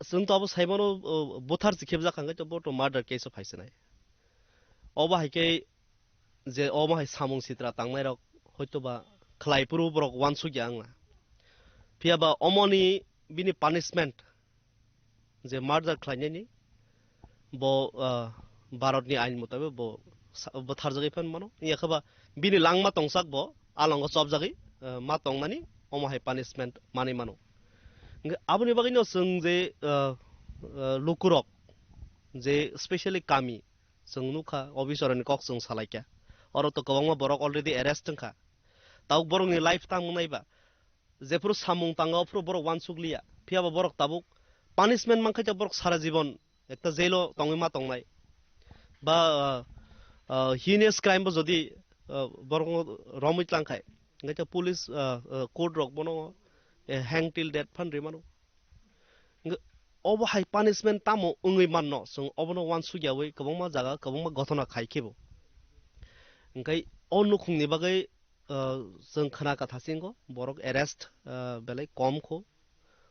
chwng to abo saimano, uh, buthar si khebjak hwnkhe to bo to murder case o phaisinai. Obo hai khe je omo hai samung sitra tangnai rok hoito ba khlai phuru borok uansukya wngna. Phiya ba omoni bini punishment je murder khlainani bo, ah, Bharatni ain mutabik bo sa-, bo tharjagwi phan mano. Yakha ba bini langma tongsak bo alongo chopjagwi, ah, ma tongmani omo hai punishment manwi mano. Hwnkhe aboni bagwino chwng je, ah, ah, lukurok je specially kami chwng nukha, officer ni kok chwng salaikha. Oro to kwbangma borok already arrest wngkha. Tabuk borokni life tangmung naiba. Jephuru samung tanga, ophuru borok uansuk liya. Phiya ba borok tabuk punishment mankha khe borok sara jibon ekta jail o tongwi ma tongnai. Ba, ah, ah, heinous crime bo jodi, ah, borok romwi tlang khai, hwnkhe police, ah, ah, court rok bono, eh, hang till death phan ri mano. Hwnkhe obo hai punishment tamo wngwi manno, chwng obono uansukyawi kwbangma jaga, kwbangma gothona khai khe bo. Hwnkhe o nukhungni bagwi, ah, chwng khna ka thasingo, borok arrest, ah, belai kom kho.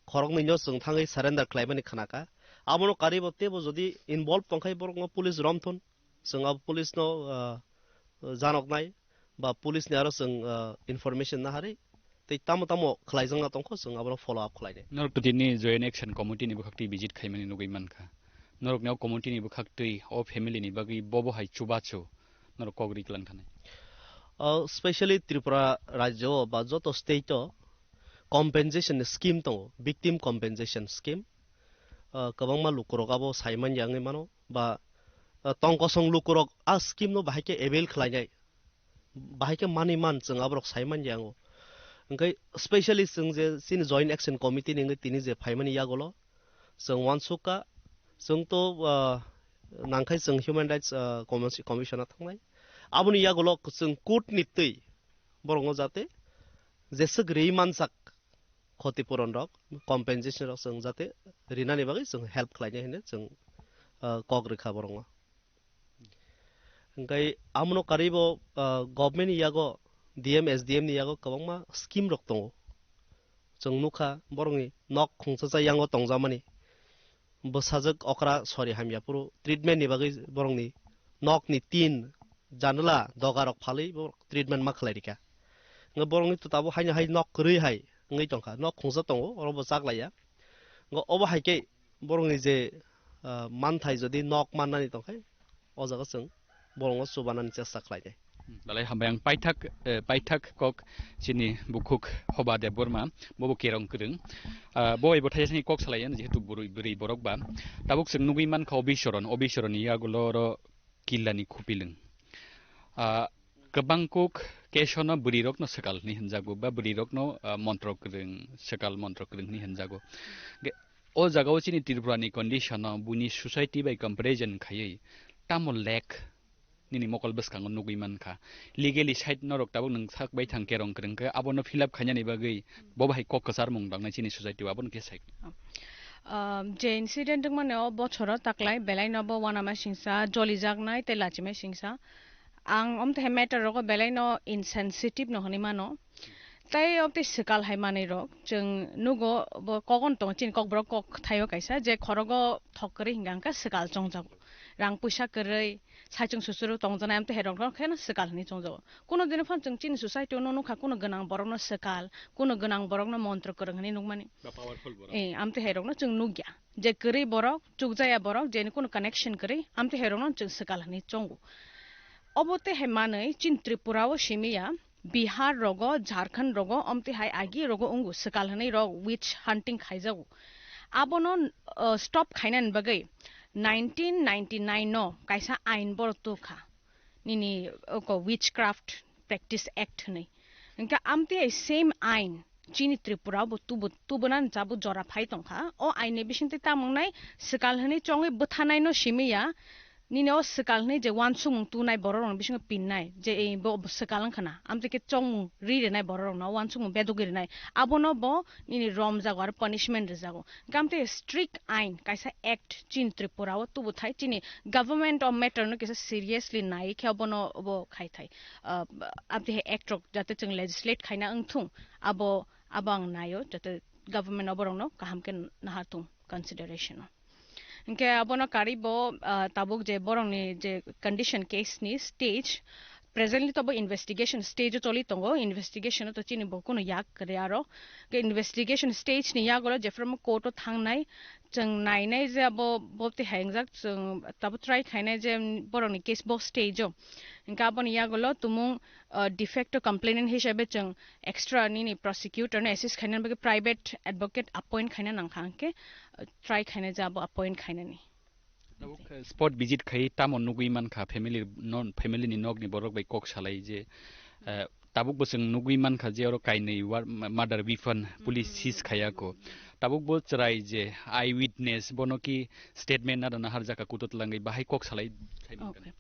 Khoroknwino chwng thangwi surrender khlaimani khna ka. Abono karwi bo teibo jodi involve tongkhai borokno police romthun, chwng abo police no, ah, janoknai ba police ni aro chwng, ah, information naharwi tei tamo tamo khlaijakna tongkho, chwng abono follow up khlainai. Norok to tini Joint Action Committee ni bwkhak twi visit khaimani nugwi mankha. Norokni o committee ni bwkhak twi o family ni bagwi bobo hai chubachu norok kok ri klang thanai. O specially Tripura rajyo o ba joto state o compensation scheme tongo, victim compensation scheme. Ah, kwbangma lukurok abo sai manya wngwi mano, ba, ah, tong kosong lukurok a scheme no bahai khe avail khlainai, bahai khe manwi man, chwng aborok sai manya wngo. Hwnkhe specially chwng je chini Joint Action Committee ni wngwi tini je phaimani yagulo chwng uansukha, chwng to, ah, nangkhai chwng Human Rights, ah, Commis-, Commission o thangnai. Aboni yagulo chwng court ni twi borokno jate jeswk ri mansak, khoti puron rok, compensation rok chwng jate rinani bagwi chwng help khlainai hinwi chwng, ah, kok rwkha borokno. Hwnkhe amono karwi bo, ah, government ni yago, D M, S D M ni yago kwbangma scheme rok tongo. Chwng nukha borokni nok khungsa cha yango tongjakmani. Bwsajwk okra sori hamya phuru treatment ni bagwi borokni nokni tin, janala, doga rok phalwi borok treatment ma khlai rikha. Hwnkhe borokni to tabuk haino hai nok kwrwi hai wngwi tongkha, nok khungsa tongo, oro bo chaklaiya. Hwnkhe obo hai khe borokni je, ah, manthai jodi nok mannani tongkhe, o jaga chwng borokno chubanani chesta khlainai. Belai hambai ang paithak, eh, paithak kok chini bukhuk Hoba Debbarma, bobo kerong kwrwng. Ah, bo bai bo thaisani kok salaiya, jehetu bwrwi, bwrwi borok ba. Tabuk chwng nugwi mankha Obisoron, Obisoron ni yagulo oro Killani Khupilwng. Ah, kwbang kok kesono bwrwi rokno swkal hinwi hinjago, ba bwrwi rokno, ah, montro kwrwng, swkal montro kwrwng hinwi hinjago. Ge-, o jaga o chini Tripura ni condition o buini society bai comparison khaiwi tamo lek nini mokol bwskango nugwi mankha. Legally side norok tabuk nwng sak bai thang kerong kwrwng khe abono fill up khainani bagwi bo bahai kok kwcharmung dangnai chini society o, abono khe sai. Um, je incident wngmani o bochoro taklai belai no bo wanama singsa, jolijaknai tei lachimai singsa. Ang omthe matter rogo belai no insensitive no hinwi mano. Tei obtwi swkal hai manwi rok chwng nugo, bo kogon tongo, chini kokborok kok thaio kaisa je khorogo thok kwrwi hingka hingka swkal chongjago, rang puisa kwrwi, saichung susuru tongjanai, amtwi hai rok no kheno swkal hinwi chongjago. Kuno dino phano chwng chini society o no nukha, kuno gwnang borok no swkal, kuno gwnang borok no montro kwrwng hinwi nukmani. Ba powerful borok. Eh, amtwi hai rok no chwng nukya. Je kwrwi borok, chukjaya borok, jeni kuno connection kwrwi, amtwi hai rok no chwng swkal hinwi chongo. Obo tei hai manwi chini Tripura o simi ya, Bihar rogo, Jharkhand rogo, omtwi hai agi rogo wngo, swkal hinwi rok witch hunting khaijago. Abono, uh, stop khainani bagwi nineteen ninety-nine no kaisa ain boro tukha, nini oko Witchcraft Practice Act hinwi. Hwnkhe amtwi hai same ain chini Tripura bo tubu, tubunani chabu jora phai tongkha. O ain ni bisingtwi tamo wngnai, swkal hinwi chongwi bwthanai no simi ya, nini o swkal hinwi je uansukmung tunai borok rokni bisingo pinnai, je ei bo swkal wngkha na, amtwi khe chongmung ri rwnai borok rokno, uansukmung bedogwi rwnai, abono bo nini romjago aro punishment rwjago. Hwnkhe amtwi strict ain kaisa act chini Tripura o tubuthai, chini government o matter no kisa seriously nai khe abono bo khai thai. Ah, amtwi hai act rok jate chwng legislate khaina wngthung, abo, abo ang naio, jate government o borokno kaham khe nahar thung consideration o. Hwnkhe abono karwi bo, ah, tabuk je borokni je condition case ni stage, presently to bo investigation stage o choli tongo, investigation o to chini bo kuno yak kwrwi aro. Ke investigation stage ni yago jephru court o thangnai, chwng nainai je abo bo twi hai wngjak, chwng tabo try khainai je borokni case bo stage o. Hingke aboni yagulo tumung, uh, de facto complainant hisabe chwng extra nini prosecutor no assist khainani bagwi private advocate appoint khaina nangkha, hingke, uh, try khaina je abo appoint khainani. Tabuk, eh, spot visit khai tamo nugui mankha family non, family ni nokni borok bai kok salai je, eh, tabuk bo chwng nugui mankha je oro kainwi war-, ma-, murder weapon police seize khaiya ko. Tabuk bo chwrai je eyewitness bono ki statement na rwna harjaka kuto twlangwi bahai kok salai khai mankha. Okay.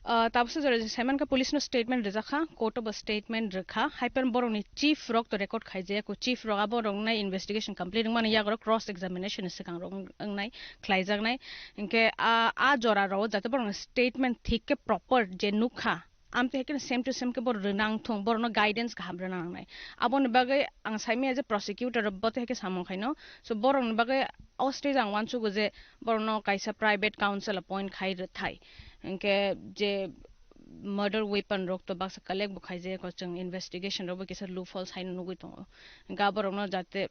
Ah, tabuksa jora je saimanka police no statement rwjakha, court o bo statement rwkha, haiphano borokni chief rok to record khaijaya ko, chief rok abo rok nai investigation complete wngmani yago rok cross examination ni swkang rok wng-, wngnai, khlaijaknai. Hinkhe a, a jora rok jate borokni statement thik khe proper je nukha, amtwi hai kheno same to same khe borok rwna wngthung, borokno guidance kaham rwna nangnai. Aboni bagwi ang saimanya je prosecutor rok bo tei hai khe samung khaino, so borokni bagwi o stage ang uansugo je borokno kaisa private counsel appoint khai rwthai. Hinkhe je murder weapon rok to baksa collect bo khaijak, chwng investigation rok bo kisa loophole sai nugwi tongo. Hinkhe aborokno jate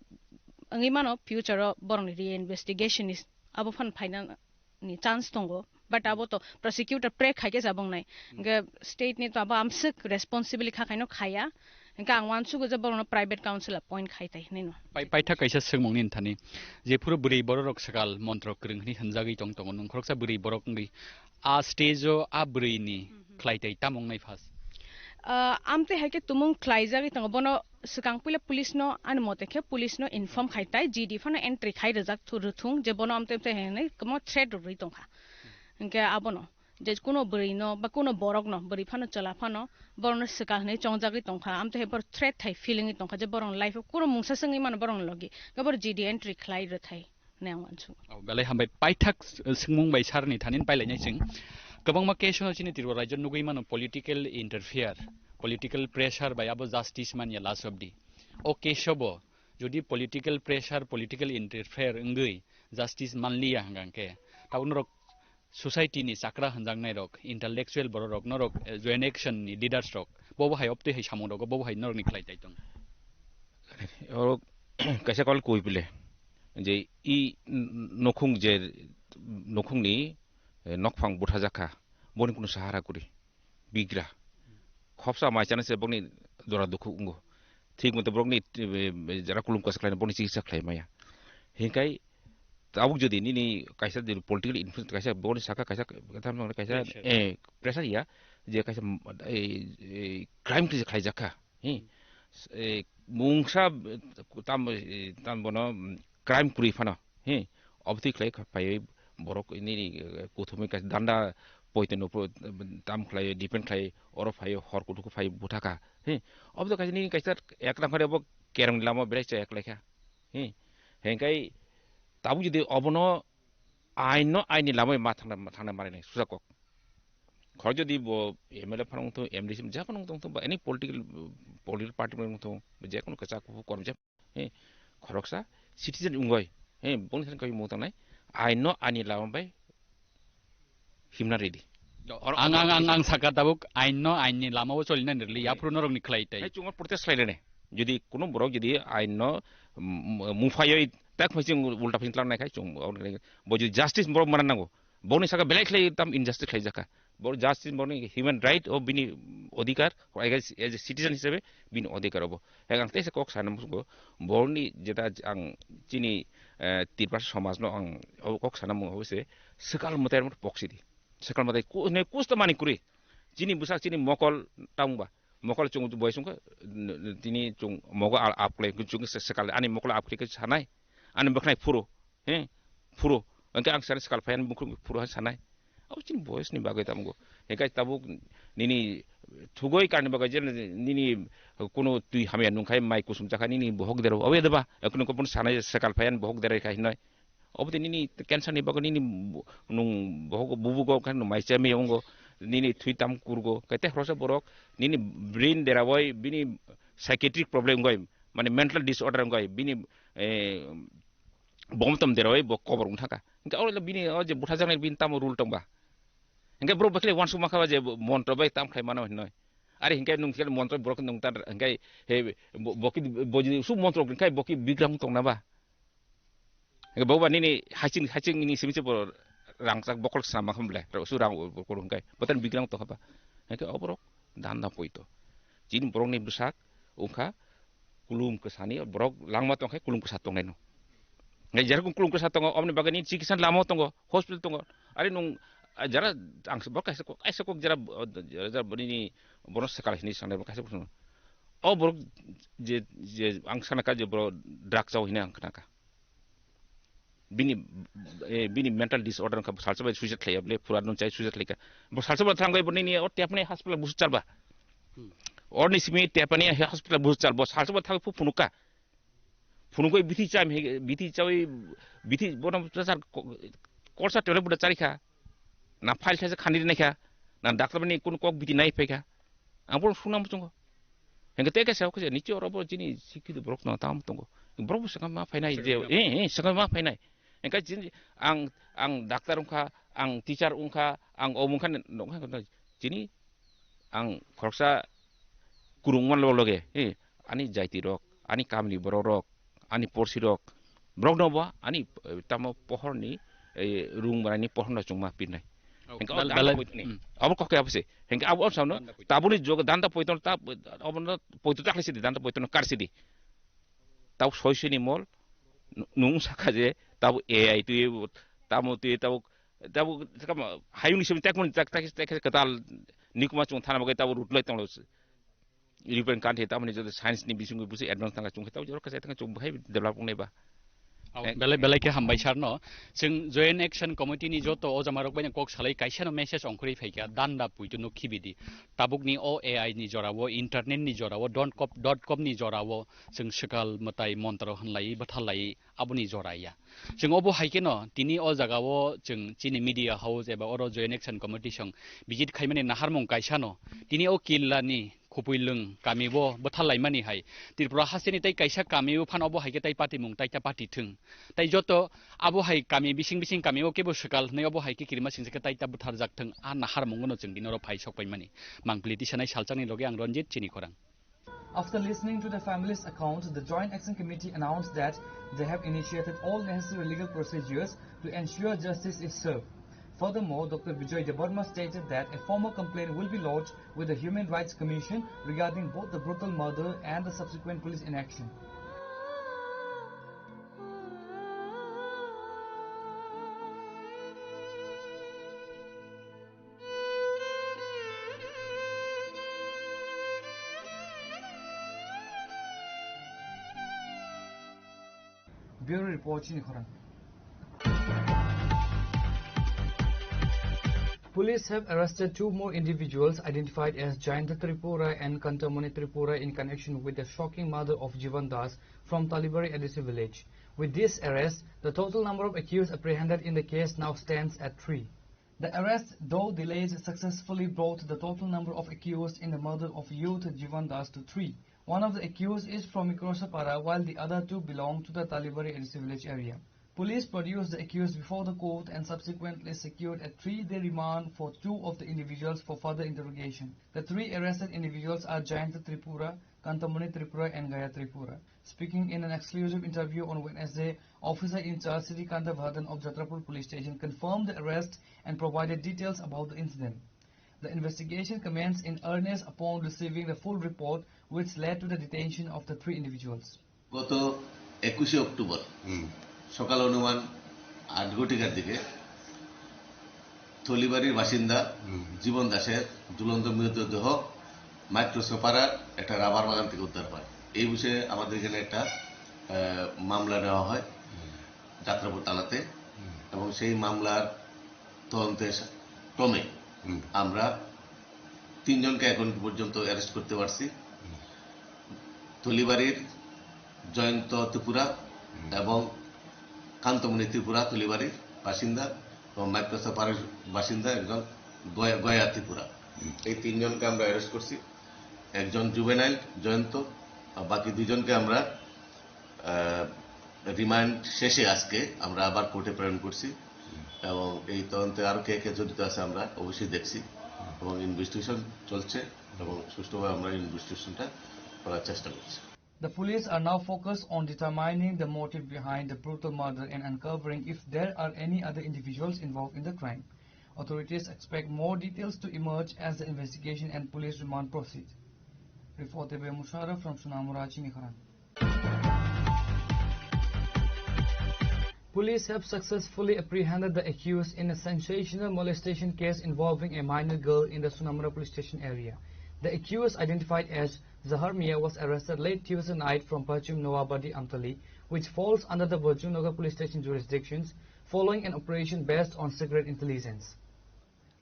wngwi mano future o borokni reinvestigation ni abo phan phaina ni chance tongo, but abo to prosecutor pre khai khe jabong nai. Hinkhe state ni to abo amswk responsibly kha khaino khaya. Hinkhe ang uansugo je borokno private counsel appoint khai tai hinwi no. Pai-, paithak kaisa swngmung nini thani, jephuru bwrwi bororok swkal montro kwrwng hwnwi hwnjagwi tong tongo, nwng khoroksa bwrwi borok wngwi a stage o a bwrwini khlai tai tamo wngnai first? Ah, amtwi hai khe tumung khlaijagwi tongo, bono swkang puila police no, ani mote khe police no inform khai tai, G D phano entry khai rwjak thu-, rwthung je bono amtwi amtwi hinwi kwbangma threat rwrwi tongkha. Hinkhe abono je kuno bwrwi no ba kuno borok no, bwrwi phano chwla phano borok no swkang hinwi chongjagwi tongkha, amtwi hai borok threat hai feeling wi tongkha je borok ni life o kuno mungsa swngwi mano borok ni logi, hinkhe borok G D entry khlai rwthai hinwi ang uansugo. Oh, belai hambai. Paithak s-, swngmung bai sir ni thani pailai nai chwng. Kwbangma case no chini Tripura rajyo nugwi mano political interfere, political pressure bai abo justice manya last of the. O case o bo jodi political pressure, political interfere wngwi justice manliya hwnkha hwnkhe, tabuk norok society ni chakra hwnjaknai rok, intellectual borok rok, norok, eh, joint action ni leaders rok, bobo hai optwi hai samung rogo, bobo hai norok ni khlai tai tong. Oro kaisa kol kui pile je i n-, nokhung je nokhung ni, eh, nokphang butha jakha, boni kunu sahara kuri bigra. Khopsa mai chana se bokni jora dukhu wngo. Thik mote borokni, eh, jara kulum kwsa khlaina bokni chikitsa khlai maya. Hinkai tabuk jodi nini kaisa jodi political influence kaisa bokni saka kaisa, kaisa, kaisa, pressure. Eh, pressure ya, je kaisa, eh, eh, crime kisa khlai jakha. Hi. Eh, mungsa, eh, tam, eh, tam bono, mm, crime kwrwi phano. Hi. Obotwi khlai kha phaiwi borok nini, eh, kuthumwi kaisa danda poito nukphuru, eh, tam khlai depend khlai oro phai hor kuthuk phai butha kha. Hi. Obo to kaisa nini kaisa ek nang phare bo kerong lama belai cha ek lai kha. Hi. Hengkai tabuk jodi obono ain no ain ni lamai ma thangna, ma thangna mari nai susa kok. Khorok jodi bo M L A phano wngthung, M D C ja phano wngthung, ba any political, political party phano wngthung, je kono kwchak kuphur korom je, he, khoroksa citizen wngoi, he, boni thani kaisa mung tangnai, ain no ani lama bai himna ready. Ang, ang, ang, ang saka tabuk ain no ain ni lama o choli nani rwli, aphuru norok ni khlai tai. Hai chungo protest khlai rene. Jodi kono borok jodi ain no, mm, mufayoi tak phai chwng ulta phai tlang nai khai chwng bo jodi justice borok mana nango. Boni saka belai khlai tam injustice khlai jaka. Bor justice borni human right o bini odhikar, as a, as a citizen hisabe bini odhikar obo. Hek ang teisa kok sana musugo, borni jeta ang chini, eh, Tiprasa somaj no ang o kok sana mung obo se swkal mwtai mo poksidi. Swkal mwtai ku-, ne kusta mani kuri. Chini bwsak chini mokol tangba. Mokol chung boi sungkha, n-, n-, tini chung mogo al-, apklai, chung se-, sekal, ani mokol apklai khe sanai, ani bwkhnai phuru, he, phuru, hwnkhe ang sani sekal phai ani bukhuk phuru hai sanai. Abo chini boyos ni bagwi tamo go. Hwnkhe tabuk nini thugoi karni bagwi je nini kuno twi hamya nungkhai mai kusum chakha nini bohok dero, abo deba, kuno kopun sanai sekal phai ani bohok dero khai hinoi. Obo tei nini cancer ni bagwi nini bu-, nung bohok bubugo khe nung mai chami wngo, nini thwi tam kurgo, khe tei khoroksa borok nini brain derawoi bini psychiatric problem wngoi, mane mental disorder wngoi, bini, eh, bom tom derawoi bo kobor wng thangkha. Hwnkhe oro bini o je buthajaknai bini tamo rule tongba? Hwnkhe borok bai khe uansukma kha ba je montro bai tam khlai mano hinoi. Are hinkhe nung hinkhe montro borok nung tar hinkhe he bo-, boki boji su montro hinkhe boki bigrang tongna ba. Hinkhe boba nini haching haching ni simi se bo rangchak bokol sama kham le. Su rang bo-, bokol hinkhe botan bigrang tongkha ba. Hinkhe oborok danda poito. Chini borok ni bwsak wngkha kulum kwsani borok langma tongkhe kulum kwsa tongnai no. Ngai jera kulum kwsa tongo, omni bagani chikisan lama tongo, hospital tongo. Are nung, ah, jara ang se borok kaisa kok, kaisa kok jara, jara, jara bini bono sekal hini sanai kaisa kok. O borok je, je ang sana ka je borok drug chao hini ang kana ka. Bini, eh, bini mental disorder wngkha, bo salsa bai suicide khlaiya bole, pura nung chai suicide khlaika. Bo salsa bai thangbai bo nini o tepani hospital busu chalba. Hmm. Orni simi tepani hospital busu chalbo, salsa bai thangbai phu phunuka. Phunukoi bithi cham he, bithi chawi, bithi bono chasar ko-, korsa tole buda charikha. Na file thaisa khani rinai kha. Na doctor bani kun kok bithi nai phaikha. Ang bono suna muchungo. Hengke teke sa khe niche oro bo jini sikhi borok no tam tongo. Borok bo saka ma phainai je, eh, eh, saka ma phainai. Hengke jin ang, ang doctor wngkha, ang teacher wngkha, ang omo wngkha, nokha jini ang khoroksa kurungma lo loge, eh, ani jaiti rok, ani kamni borok rok, ani porsi rok, borok no bo ani, eh, tamo pohor ni, eh, rung manai ni pohor no chungma pirnai. Oh, hengke o bel-, danda belai, poitoni. Hmm. Abo kok ya bose. Hengke abo on sauno, danda poito. Tabuni jog danda poito ta, abo no poito ta khlai sidi, danda poito no kar sidi. Tabo soisini mol, nu-, nung saka je, tabo A I twi, tamo twi, tabo, tabo, tabo, hayung ni simi tekmon, tak, tak, tak, ketal, nikuma chung thana bagai tabo rutlai tonglo. European country tamoni joto science ni bisingwi busi advance tangka chungkhe tabo jorok kasa tangka chung bahai develop wngnai ba. Au, eh, belai, belai khe hambai sir no. Chwng Joint Action Committee ni joto o jama rok bai kok salai kaisa no message ongkhorwi phaikha, danda puitu no khibidi. Tabuk ni o A I ni jora o, internet ni jora o, dot com, dot com ni jora o, chwng swkal mwtai montro hwnlai bwtharlai aboni jora ya. Chwng obo hai kheno tini o jaga o chwng chini media house eba oro Joint Action Committee song visit khaimani naharmung kaisa no tini o killa ni Khupui lwng kami o bwthar laimani hai Tripura hasteni tei kaisa kami o phano obo hai khe tai patimung taita pati thwng. Tai joto abo hai kami bising bising kami o kebo swkal hwnwi obo hai khe kirima singsa khe taita bwtharjak thwng, a naharmung no chwng dino oro phai sok paimani. Mangpili tisanai salchakni loge ang Ranjit chini khorang. After listening to the family's account, the Joint Action Committee announced that they have initiated all necessary legal procedures to ensure justice is served. Furthermore, Doctor Bijoy Debbarma stated that a formal complaint will be lodged with the Human Rights Commission regarding both the brutal murder and the subsequent police inaction. Bureau Report, chini khorang. Police have arrested two more individuals identified as Jayanta Tripura and Kantamoni Tripura in connection with the shocking murder of Jivan Das from Talibari A D C village. With this arrest, the total number of accused apprehended in the case now stands at three. The arrest, though delayed, successfully brought the total number of accused in the murder of youth Jivan Das to three. One of the accused is from Mikrosapara, while the other two belong to the Talibari A D C village area. Police produced the accused before the court and subsequently secured a three-day remand for two of the individuals for further interrogation. The three arrested individuals are Jayanta Tripura, Kantamoni Tripura, and Gaya Tripura. Speaking in an exclusive interview on Wednesday, Officer in Charge Srikanta Vardhan of Jatrapur Police Station confirmed the arrest and provided details about the incident. The investigation commenced in earnest upon receiving the full report, which led to the detention of the three individuals. গত একুশে অক্টোবর হুম। সকাল অনুমান আট ঘটিকার দিকে থলিবাড়ির বাসিন্দা হুম। জীবন দাসের ঝুলন্ত মৃতদেহ মাইক্রোসোপাড়ার একটা রাবার বাগান থেকে উদ্ধার হয়। এই বিষয়ে আমাদের এখানে একটা, আহ, মামলা নেওয়া হয় হুম। যাত্রাপুর থানাতে হুম। এবং সেই মামলার তদন্তে সা-, ক্রমে হুম। আমরা তিনজনকে এখন পর্যন্ত অ্যারেস্ট করতে পারছি। হুম। থলিবাড়ির জয়ন্ত ত্রিপুরা হুম। এবং কান্তমণি ত্রিপুরা থলিবাড়ির বাসিন্দা এবং মাইক্রোসোপাড়ার বাসিন্দা একজন গয়া, গয়া ত্রিপুরা। হুম। এই তিনজনকে আমরা অ্যারেস্ট করছি। একজন জুভেনাইল জয়ন্ত, আর বাকি দুইজনকে আমরা আহ, রিমান্ড শেষে আজকে আমরা আবার কোর্টে প্রেরণ করছি এবং এই তদন্তে আরো কে কে জড়িত আছে আমরা অবশ্যই দেখছি। এবং ইনভেস্টিগেশন চলছে এবং সুষ্ঠুভাবে আমরা ইনভেস্টিগেশনটা করার চেষ্টা করছি। The police are now focused on determining the motive behind the brutal murder and uncovering if there are any other individuals involved in the crime. Authorities expect more details to emerge as the investigation and police remand proceed. Report by Musharraf from Sonamura, Chinikhara. Police have successfully apprehended the accused in a sensational molestation case involving a minor girl in the Sonamura police station area. The accused, identified as Zahar Mia, was arrested late Tuesday night from Pachim Noabadi Amtali, which falls under the Bhojanagar police station jurisdictions, following an operation based on secret intelligence.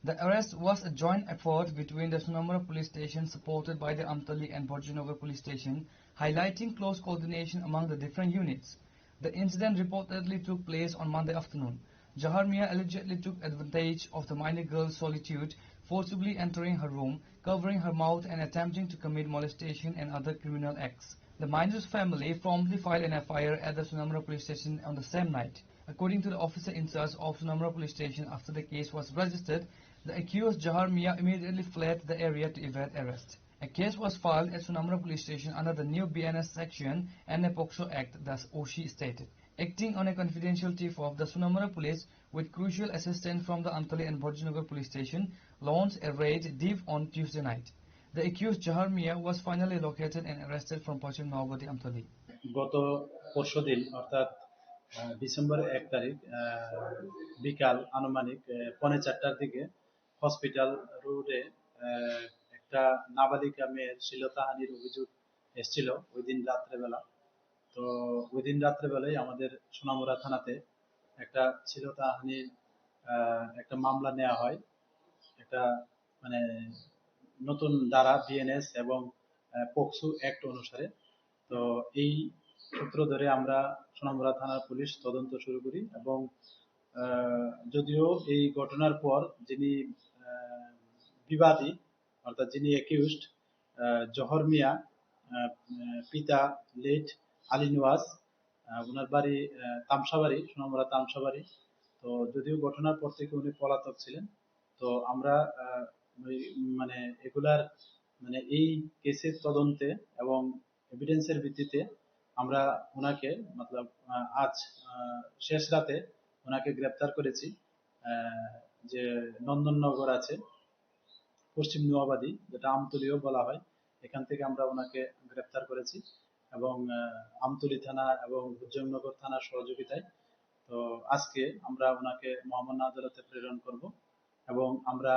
The arrest was a joint effort between the Sonamura police station, supported by the Amtali and Bhojanagar police station, highlighting close coordination among the different units. The incident reportedly took place on Monday afternoon. Jahar Mia allegedly took advantage of the minor girl's solitude, forcibly entering her room, covering her mouth and attempting to commit molestation and other criminal acts. The minor's family promptly filed an F I R at the Sonamura police station on the same night. According to the officer in charge of Sonamura police station, after the case was registered, the accused Jahar Mia immediately fled the area to evade arrest. A case was filed at Sonamura police station under the new B N S section and a POCSO Act, the O C stated. Acting on a confidential tip of the Sonamura police, with crucial assistance from the Amtali and Bhojanagar police station, launched a raid deep on Tuesday night. The accused Jahar Mia was finally located and arrested from Pachim Noabadi Amtali. গত পরশুদিন অর্থাৎ আহ, ডিসেম্বর এক তারিখ আহ, বিকাল আনুমানিক আহ, পৌনে চারটার দিকে হসপিটাল রোডে আহ, একটা নাবালিকা মেয়ের শ্লীলতাহানির অভিযোগ এসেছিল ওই দিন রাত্রেবেলা। তো ওই দিন রাত্রেবেলায় আমাদের সোনামুড়া থানাতে একটা শ্লীলতাহানির আহ, একটা মামলা নেওয়া হয়। একটা মানে নতুন ধারা বিএনএস এবং আহ, পোক্সো অ্যাক্ট অনুসারে। তো এই সূত্র ধরে আমরা সোনামুড়া থানার পুলিশ তদন্ত শুরু করি এবং আহ, যদিও এই ঘটনার পর যিনি আহ, বিবাদী অর্থাৎ যিনি অ্যাকিউজড জহর মিয়া, আহ, আহ, পিতা লেট আলী নওয়াজ, আহ, ওনার বাড়ি আহ, তামসাবাড়ি, সোনামুড়া তামসাবাড়ি। তো যদিও ঘটনার পর থেকে উনি পলাতক ছিলেন, তো আমরা আহ, ওই, মানে এগুলার মানে এই কেসের তদন্তে এবং এভিডেন্সের ভিত্তিতে আমরা ওনাকে মতলব আহ, আজ আহ, শেষ রাতে ওনাকে গ্রেপ্তার করেছি। আহ, যে নন্দননগর আছে, পশ্চিম নোয়াবাদী, যেটা আমতলিও বলা হয়, এখান থেকে আমরা ওনাকে গ্রেপ্তার করেছি এবং আহ, আমতলি থানা এবং ভুজঙ্গনগর থানার সহযোগিতায়। তো আজকে আমরা ওনাকে মহামান্য আদালতে প্রেরণ করব এবং আমরা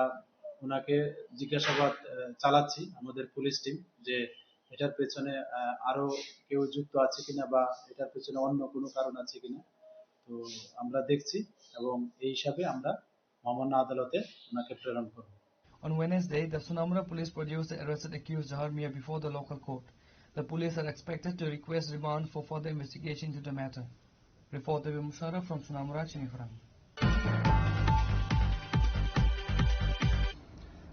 ওনাকে জিজ্ঞাসাবাদ আহ, চালাচ্ছি, আমাদের পুলিশ টিম, যে এটার পেছনে আহ, আরো কেউ যুক্ত আছে কিনা বা এটার পেছনে অন্য কোনো কারণ আছে কিনা। তো আমরা দেখছি এবং এই হিসাবে আমরা মহামান্য আদালতে ওনাকে প্রেরণ করব। On Wednesday, the Sonamura police produced the arrested accused Jahar Mia before the local court. The police are expected to request remand for further investigation into the matter. Reporter Musharraf from Sonamura, Chinikhara.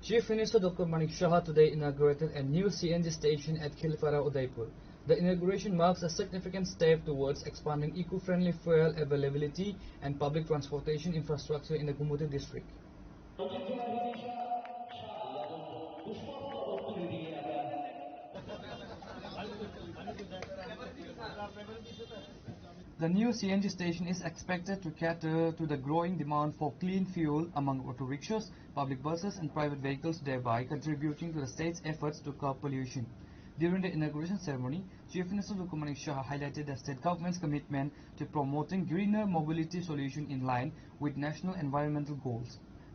Chief Minister Doctor Manik Saha today inaugurated a new C N G station at Khelpara, Udaipur. The inauguration marks a significant step towards expanding eco-friendly fuel availability and public transportation infrastructure in the Gumoti district. The new C N G station is expected to cater to the growing demand for clean fuel among auto rickshaws, public buses, and private vehicles, thereby contributing to the state's efforts to curb pollution. During the inauguration ceremony, Chief Minister Doctor Manik Saha highlighted the state government's commitment to promoting greener mobility solution in line with national environmental goals.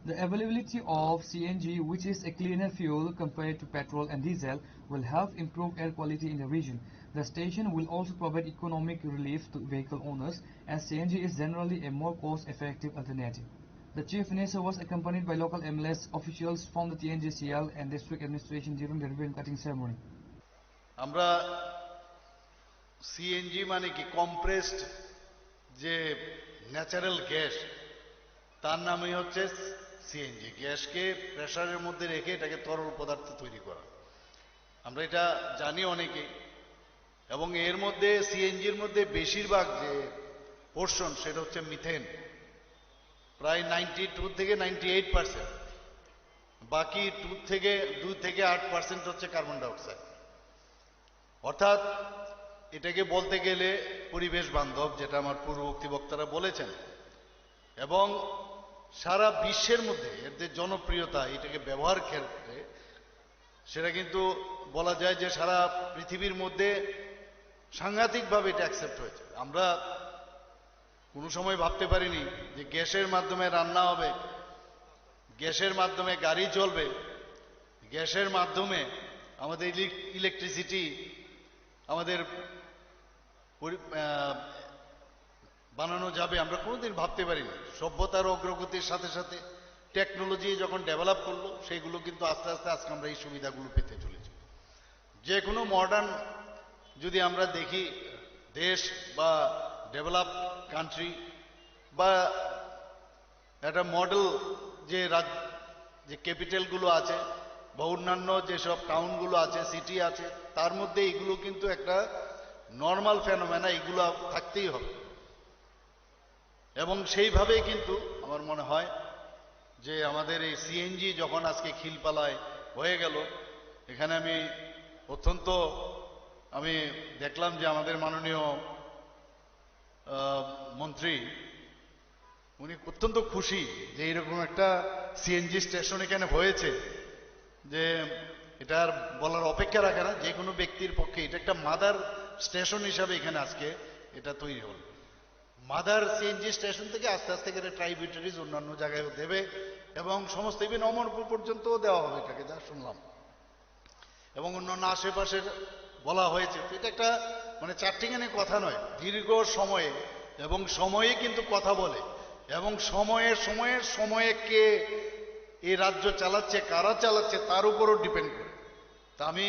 The availability of C N G, which is a cleaner fuel compared to petrol and diesel, will help improve air quality in the region. The station will also provide economic relief to vehicle owners, as C N G is generally a more cost-effective alternative. The Chief Minister was accompanied by local M L As, officials from the T N G C L and district administration during the ribbon cutting ceremony. আমরা সিএনজি মানে কি, কম্প্রেসড যে natural gas, তার নামই হচ্ছে সিএনজি। গ্যাসকে প্রেশারের মধ্যে রেখে এটাকে তরল পদার্থ তৈরি করা, আমরা এটা জানি অনেকেই। এবং এর মধ্যে, সিএনজির মধ্যে বেশিরভাগ যে পোর্শন, সেটা হচ্ছে মিথেন, প্রায় নাইনটি টু থেকে নাইনটি এইট পার্সেন্ট। বাকি টু থেকে দুই থেকে আট পার্সেন্ট হচ্ছে কার্বন ডাইঅক্সাইড। অর্থাৎ এটাকে বলতে গেলে পরিবেশ বান্ধব, যেটা আমার পূর্ববর্তী বক্তারা বলেছেন। এবং সারা বিশ্বের মধ্যে এর যে জনপ্রিয়তা, এটাকে ব্যবহার ক্ষেত্রে, সেটা কিন্তু বলা যায় যে সারা পৃথিবীর মধ্যে সাংঘাতিকভাবে এটা অ্যাকসেপ্ট হয়েছে। আমরা কোনো সময় ভাবতে পারিনি যে গ্যাসের মাধ্যমে রান্না হবে, গ্যাসের মাধ্যমে গাড়ি চলবে, গ্যাসের মাধ্যমে আমাদের ইলেক-, ইলেকট্রিসিটি আমাদের পরি-, আহ, বানানো যাবে, আমরা কোনোদিন ভাবতে পারিনি। সভ্যতার অগ্রগতির সাথে সাথে টেকনোলজি যখন ডেভেলপ করলো, সেইগুলো কিন্তু আস্তে আস্তে আজকে আমরা এই সুবিধাগুলো পেতে চলেছি। যে কোনো মডার্ন যদি আমরা দেখি দেশ বা ডেভেলপ কান্ট্রি বা একটা মডেল যে রাজ-, যে ক্যাপিটালগুলো আছে বা অন্যান্য যেসব টাউনগুলো আছে, সিটি আছে, তার মধ্যে এগুলো কিন্তু একটা নর্মাল ফেনোমেনা, এগুলো থাকতেই হবে। এবং সেইভাবেই কিন্তু আমার মনে হয় যে আমাদের এই সিএনজি যখন আজকে খিলপালায় হয়ে গেল, এখানে আমি অত্যন্ত, আমি দেখলাম যে আমাদের মাননীয়, আহ, মন্ত্রী, উনি অত্যন্ত খুশি যে এরকম একটা সিএনজি স্টেশন এখানে হয়েছে, যে এটা আর বলার অপেক্ষা রাখে না। যে কোনো ব্যক্তির পক্ষে এটা একটা মাদার স্টেশন হিসাবে এখানে আজকে এটা তৈরি হলো। মাদার সিএনজি স্টেশন থেকে আস্তে আস্তে করে ট্রাইবিউটারিজ অন্যান্য জায়গায়ও দেবে এবং সমস্ত ইভেন অমরপুর পর্যন্তও দেওয়া হবে এটাকে, যা শুনলাম। এবং অন্যান্য আশেপাশের বলা হয়েছে। তো এটা একটা মানে চারটিখানি কথা নয়, দীর্ঘ সময়ে, এবং সময়ে কিন্তু কথা বলে, এবং সময়ে সময়ে সময়ে কে এই রাজ্য চালাচ্ছে, কারা চালাচ্ছে, তার উপরও ডিপেন্ড করে। তা আমি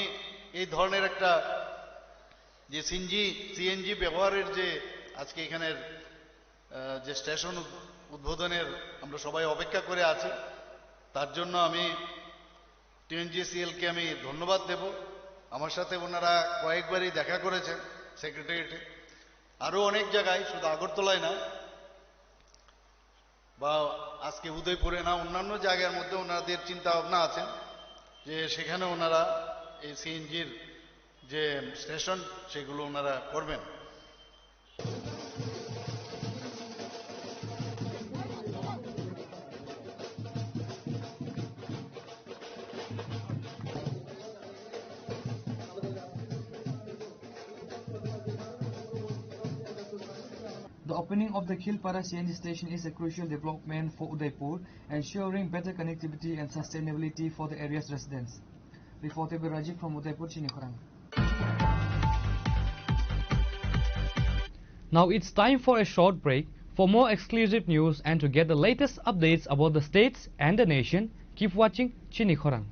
এই ধরনের একটা যে সিএনজি, সিএনজি ব্যবহারের যে আজকে এখানের, আহ, যে স্টেশন উদ-, উদ্বোধনের আমরা সবাই অপেক্ষা করে আছি, তার জন্য আমি টিএনজিসিএলকে আমি ধন্যবাদ দেব। আমার সাথে ওনারা কয়েকবারই দেখা করেছেন সেক্রেটারিয়েটে, আরও অনেক জায়গায়, শুধু আগরতলায় না, বা আজকে উদয়পুরে না, অন্যান্য জায়গার মধ্যে ওনাদের চিন্তা ভাবনা আছে যে সেখানে ওনারা এই সিএনজির যে স্টেশন, সেগুলো ওনারা করবেন। The opening of the Khilpara C N G station is a crucial development for Udaipur, ensuring better connectivity and sustainability for the area's residents. Reporter Rajiv from Udaipur, Chinikhorang. Now it's time for a short break. For more exclusive news and to get the latest updates about the states and the nation, keep watching Chinikhorang.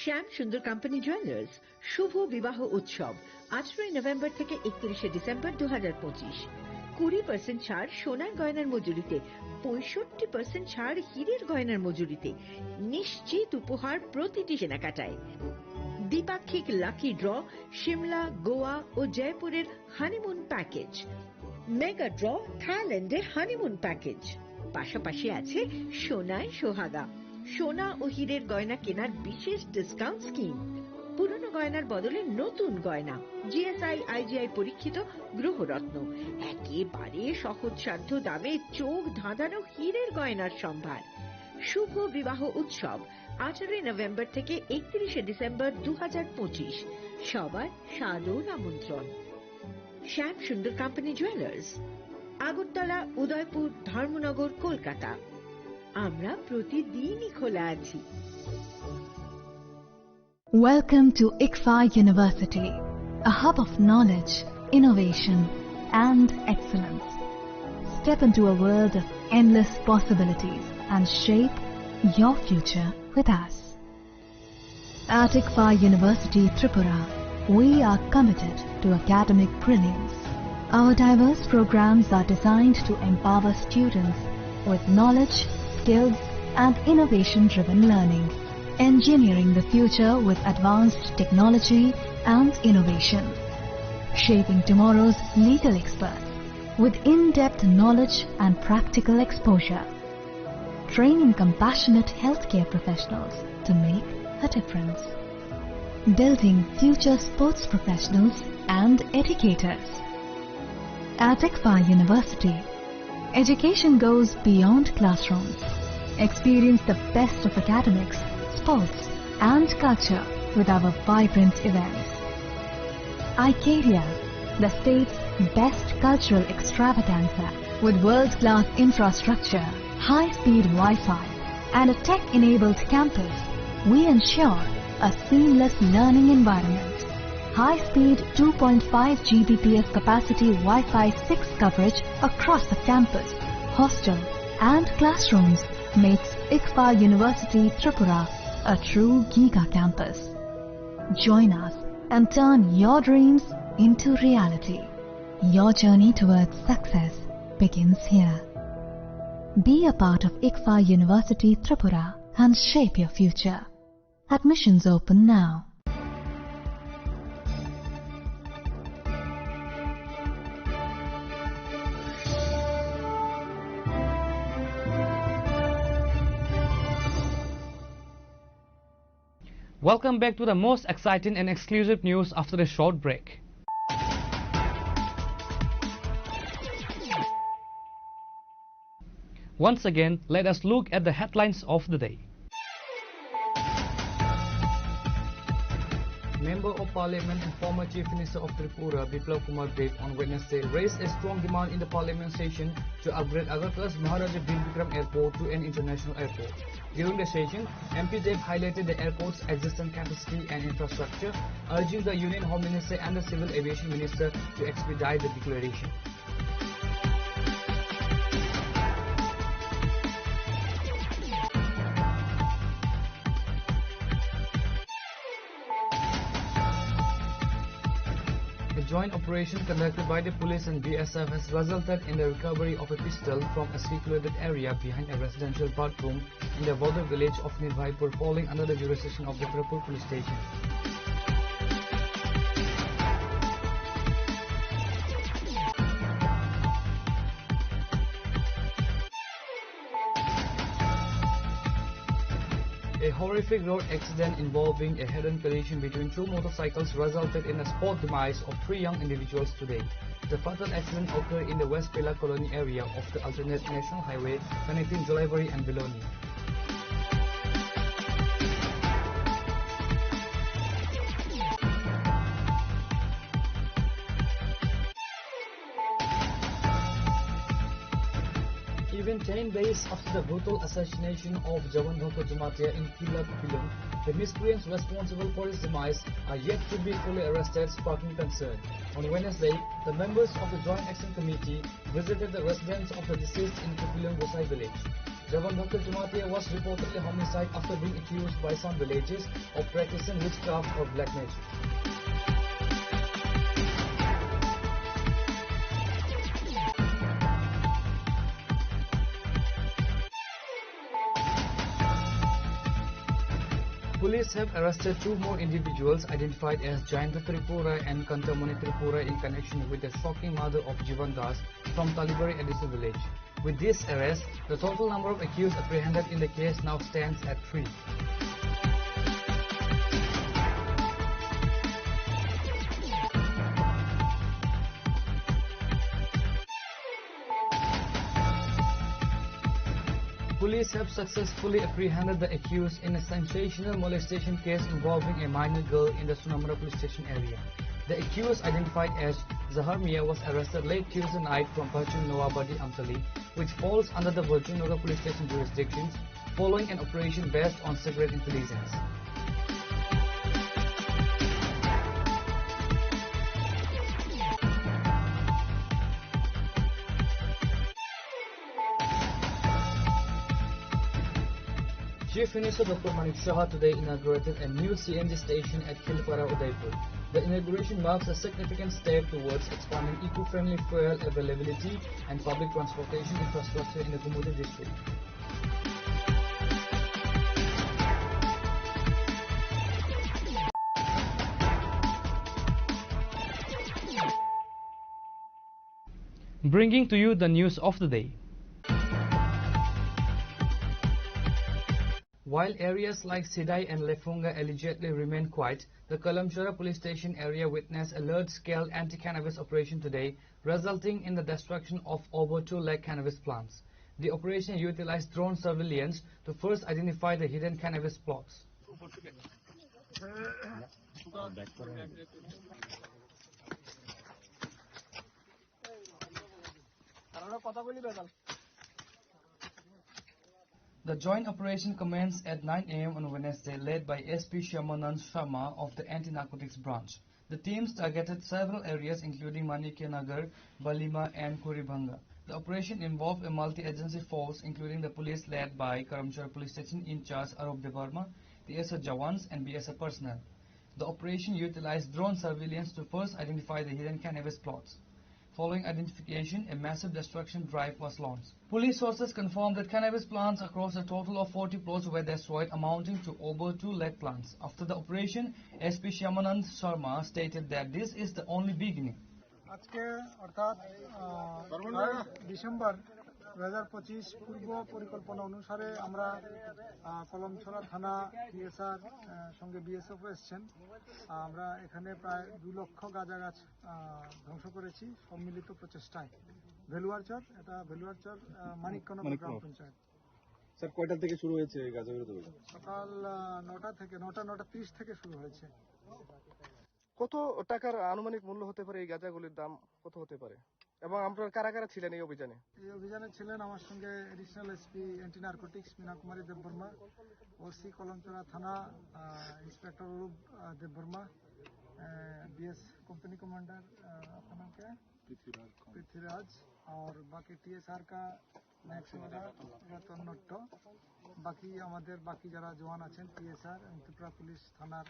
শ্যাম সুন্দর company jewellers, শুভ বিবাহ উৎসব, আঠারোই নভেম্বর থেকে একত্রিশে ডিসেম্বর দু হাজার পঁচিশ। কুড়ি পার্সেন্ট ছাড় সোনার গয়নার মজুরিতে, পঁয়ষট্টি পার্সেন্ট ছাড় হীরের গয়নার মজুরিতে, নিশ্চিত উপহার প্রতিটি কেনাকাটায়। দ্বিপাক্ষিক লাকি ড্র, সিমলা, গোয়া ও জয়পুরের হানিমুন প্যাকেজ, মেগা ড্র, থাইল্যান্ডে হানিমুন প্যাকেজ, পাশাপাশি আছে সোনায় সোহাগা, সোনা ও হীরের গয়না কেনার বিশেষ ডিসকাউন্ট স্কিম, পুরনো গয়নার বদলে নতুন গয়না, জিএসআই আইজিআই পরীক্ষিত গ্রহরত্ন, একেবারে সহজসাধ্য দামে চোখ ধাঁধানো হীরের গয়নার সম্ভার। শুভ বিবাহ উৎসব, আঠারোই নভেম্বর থেকে একত্রিশে ডিসেম্বর দু হাজার পঁচিশ। সবার সাদর আমন্ত্রণ। শ্যাম সুন্দর কোম্পানি জুয়েলার্স। আগরতলা, উদয়পুর, ধর্মনগর, কলকাতা। আমরা প্রতিদিনই খোলা আছি। Welcome to ICFAI University, a hub of knowledge, innovation, and excellence. Step into a world of endless possibilities and shape your future with us. At ICFAI University Tripura, we are committed to academic brilliance. Our diverse programs are designed to empower students with knowledge, skills, and innovation-driven learning, engineering the future with advanced technology and innovation, shaping tomorrow's legal experts with in-depth knowledge and practical exposure, training compassionate healthcare professionals to make a difference, building future sports professionals and educators. At ICFAI University, education goes beyond classrooms. Experience the best of academics, sports, and culture with our vibrant events. Icaria, the state's best cultural extravaganza, with world-class infrastructure, high-speed Wi-Fi, and a tech-enabled campus, we ensure a seamless learning environment. High-speed two point five G B P S capacity Wi-Fi six coverage across the campus, hostel, and classrooms makes ICFAI University Tripura a true giga campus. Join us and turn your dreams into reality. Your journey towards success begins here. Be a part of ICFAI University Tripura and shape your future. Admissions open now. Welcome back to the most exciting and exclusive news after a short break. Once again, let us look at the headlines of the day. Member of Parliament and former Chief Minister of Tripura, Biplab Kumar Deb, on Wednesday raised a strong demand in the Parliament session to upgrade Agartala's Maharaja Bir Bikram Airport to an international airport. During the session, M P Deb highlighted the airport's existing capacity and infrastructure, urging the Union Home Minister and the Civil Aviation Minister to expedite the declaration. A joint operation conducted by the police and B S F has resulted in the recovery of a pistol from a secluded area behind a residential bathroom in the border village of Nirbhaypur, falling under the jurisdiction of the Tripur police station. A horrific road accident involving a head-on collision between two motorcycles resulted in a spot demise of three young individuals today. The fatal accident occurred in the West Pela Colony area of the alternate national highway connecting Jolaibari and Biloni. Even ten days after the brutal assassination of Jaban Bhakkar Jamatia in Killa Kupilung, the miscreants responsible for his demise are yet to be fully arrested, sparking concern. On Wednesday, the members of the Joint Action Committee visited the residence of the deceased in Kupilung Gosai village. Jaban Bhakkar Jamatia was reportedly homicide after being accused by some villagers of practicing witchcraft or black magic. Police have arrested two more individuals identified as Jayanta Tripura and Kantamoni Tripura in connection with the shocking murder of Jivan Das from Talibari Additional Village. With this arrest, the total number of accused apprehended in the case now stands at three. Police have successfully apprehended the accused in a sensational molestation case involving a minor girl in the Sonamura police station area. The accused, identified as Zahar Mia was arrested late Tuesday night from Bhachung Noabadi Amtali, which falls under the Bhachung Noga Police Station jurisdiction, following an operation based on secret intelligence. Chief Minister Doctor Manik Saha today inaugurated a new C N G station at Khelpara, Udaipur. The inauguration marks a significant step towards expanding eco-friendly fuel availability and public transportation infrastructure in the Gumoti district. Bringing to you the news of the day. While areas like Sidai and Lefunga allegedly remain quiet, the Kalamchara police station area witnessed a large-scale anti-cannabis operation today, resulting in the destruction of over two lakh cannabis plants. The operation utilized drone surveillance to first identify the hidden cannabis plots. The joint operation commenced at nine a m on Wednesday, led by S P Shyamanand Sharma of the Anti-Narcotics Branch. The teams targeted several areas, including Manikya Nagar, Balima, and Kuribhanga. The operation involved a multi-agency force, including the police led by Karamchar Police Station in-charge Arup Debbarma, T S R jawans, and B S F personnel. The operation utilized drone surveillance to first identify the hidden cannabis plots. Following identification, a massive destruction drive was launched. Police sources confirmed that cannabis plants across a total of forty plots were destroyed, amounting to over two lakh plants. After the operation, S P Shyamanand Sharma stated that this is the only beginning. আজকে অর্থাৎ আহ, ডিসেম্বর দু হাজার পঁচিশ পূর্ব পরিকল্পনা অনুসারে আমরা আহ, কলমছড়া থানা টিএসআর সঙ্গে বিএসএফ এসছেন। আমরা এখানে প্রায় দুই লক্ষ গাঁজা গাছ আহ, ধ্বংস করেছি সম্মিলিত প্রচেষ্টায়। ভেলুয়ারচর, এটা ভেলুয়ারচর আহ, মানিককনক গ্রাম পঞ্চায়েত। স্যার, কয়টা থেকে শুরু হয়েছে এই গাঁজা বিরোধী অভিযান? সকাল আহ, নটা থেকে, নটা, নটা ত্রিশ থেকে শুরু হয়েছে। কত টাকার আনুমানিক মূল্য হতে পারে এই গাঁজাগুলির দাম? কত হতে পারে? এবং আপনারা কারা কারা ছিলেন এই অভিযানে? এই অভিযানে ছিলেন আমার সঙ্গে additional SP anti narcotics Meena Kumari Debbarma, OC Kalamchaura থানা uh, inspector Arup uh, Debbarma, BS company commander uh, আপনার নাম क्या है? पृथ्वीराज। पृथ्वीराज। और बाकी टीएसआर का রতন নট্ট, বাকি আমাদের বাকি যারা জওয়ান আছেন, টিএসআর এবং ত্রিপুরা পুলিশ থানার,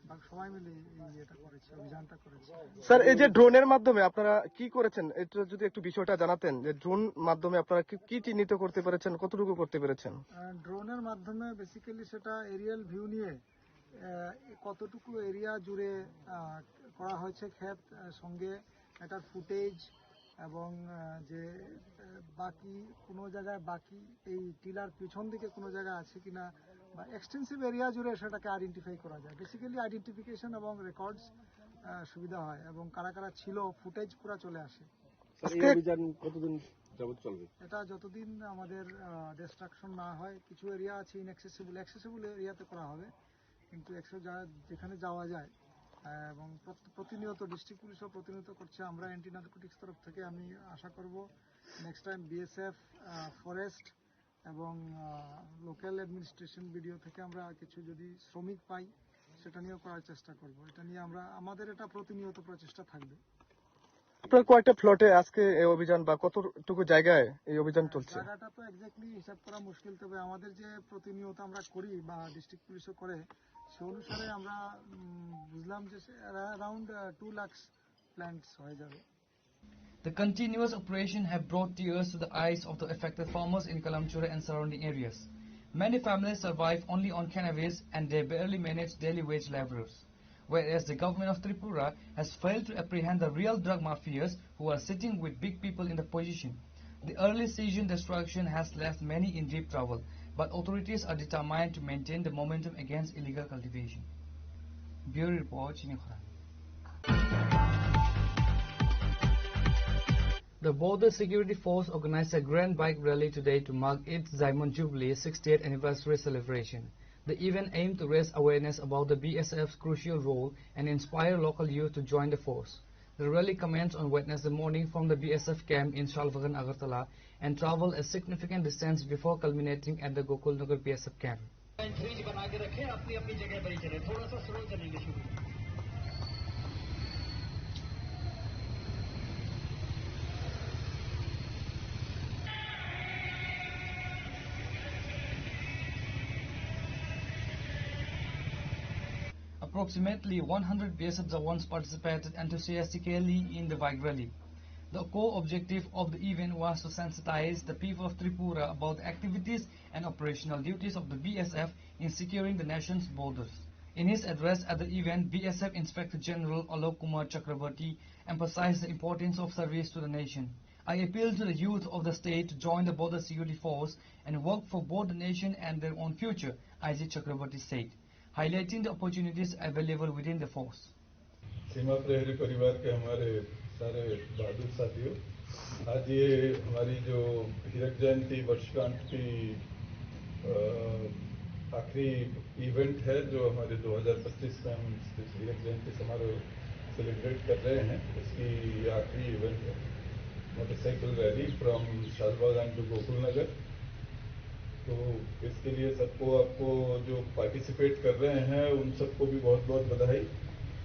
বাকি সবাই মিলে এই ইয়েটা করেছি, অভিযানটা করেছি। স্যার, এই যে ড্রোনের মাধ্যমে আপনারা কি করেছেন, এটা যদি একটু বিষয়টা জানাতেন, যে ড্রোন মাধ্যমে আপনারা কি, কি চিহ্নিত করতে পেরেছেন, কতটুকু করতে পেরেছেন? আহ, ড্রোনের মাধ্যমে বেসিক্যালি সেটা এরিয়াল ভিউ নিয়ে আহ, কতটুকু এরিয়া জুড়ে আহ, করা হয়েছে ক্ষেত আহ, সঙ্গে এটার ফুটেজ এবং আহ, যে আহ, বাকি কোনো জায়গায় বাকি এই টিলার পিছন দিকে কোনো জায়গা আছে কিনা বা এক্সটেন্সিভ এরিয়া জুড়ে সেটাকে আইডেন্টিফাই করা যায়। বেসিক্যালি আইডেন্টিফিকেশন এবং রেকর্ডস সুবিধা হয় এবং কারা কারা ছিল ফুটেজ পুরা চলে আসে। স্যার, এই অভিযান কতদিন যাবত চলবে? এটা যতদিন আমাদের ডিস্ট্রাকশন না হয়, কিছু এরিয়া আছে ইনঅ্যাক্সেসিবল, অ্যাক্সেসিবল এরিয়াতে করা হবে, কিন্তু একশো যা-, যেখানে যাওয়া যায়, আহ, এবং প্রত-, প্রতিনিয়ত ডিস্ট্রিক্ট পুলিশও প্রতিনিয়ত করছে। আমরা অ্যান্টি নারকোটিক্স তরফ থেকে আমি আশা করব নেক্সট টাইম বিএসএফ, ফরেস্ট এবং লোকাল অ্যাডমিনিস্ট্রেশন, বিডিও থেকে আমরা কিছু যদি শ্রমিক পাই, সেটা নিয়েও করার চেষ্টা করব। এটা নিয়ে আমরা, আমাদের এটা প্রতিনিয়ত প্রচেষ্টা থাকবে। আপনার কয়েকটা প্লটে আজকে এই অভিযান বা কতটুকু জায়গায় এই অভিযান চলছে? জায়গাটা তো এক্স্যাক্টলি হিসাব করা মুশকিল, তবে আমাদের যে প্রতিনিয়ত আমরা করি বা ডিস্ট্রিক্ট পুলিশও করে, সে অনুসারে আমরা উম, বুঝলাম যে অ্যারাউন্ড টু লাখ প্ল্যান্টস হয়ে যাবে। The continuous operation have brought tears to the eyes of the affected farmers in Kalamchura and surrounding areas. Many families survive only on cannabis and they barely manage daily wage laborers. Whereas the government of Tripura has failed to apprehend the real drug mafias who are sitting with big people in the position. The early season destruction has left many in deep trouble, but authorities are determined to maintain the momentum against illegal cultivation. Bureau Report, Chini Khorang. The Border Security Force organized a grand bike rally today to mark its Diamond Jubilee sixtieth anniversary celebration. The event aimed to raise awareness about the B S F's crucial role and inspire local youth to join the force. The rally commenced on Wednesday morning from the B S F camp in Shalbagan, Agartala, and traveled a significant distance before culminating at the Gokul Nagar B S F camp. Fridge बना के रखें, अपनी अपनी जगह पर ही चलें, थोड़ा सा स्लो चलेंगे शुरू में। Approximately one hundred B S F Jawans participated enthusiastically in the bike rally. The core objective of the event was to sensitize the people of Tripura about the activities and operational duties of the B S F in securing the nation's borders. In his address at the event, B S F Inspector General Alok Kumar Chakraborty emphasized the importance of service to the nation. "I appeal to the youth of the state to join the Border Security Force and work for both the nation and their own future," I G Chakraborty said, highlighting the opportunities available within the force. सीमा प्रहरी परिवार के हमारे सारे बहादुर साथियों, आज ये हमारी जो हीरक जयंती वर्षगांठ की, अ, आखिरी इवेंट है, जो हमारे दो हज़ार पच्चीस में हम इस हीरक जयंती समारोह सेलिब्रेट कर रहे हैं, इसकी ये आखिरी इवेंट है। Motorcycle rally from Shalbagan to Gokul Nagar। तो इसके लिए सबको, आपको जो पार्टिसिपेट कर रहे हैं, उन सबको भी बहुत-बहुत बधाई।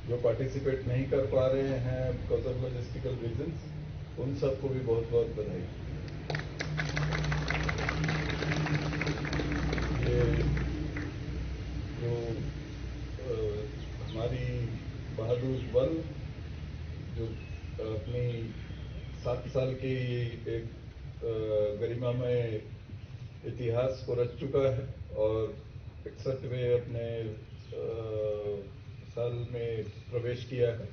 जो पार्टिसिपेट नहीं कर पा रहे हैं because of logistical reasons, उन सबको भी बहुत-बहुत बधाई। ये जो, अ, हमारी बहादुर वन जो, अ, अपनी सात साल की एक, अ, गरिमामय इतिहास को रच चुका है और इकसठवें अपने, अ, साल में प्रवेश किया है,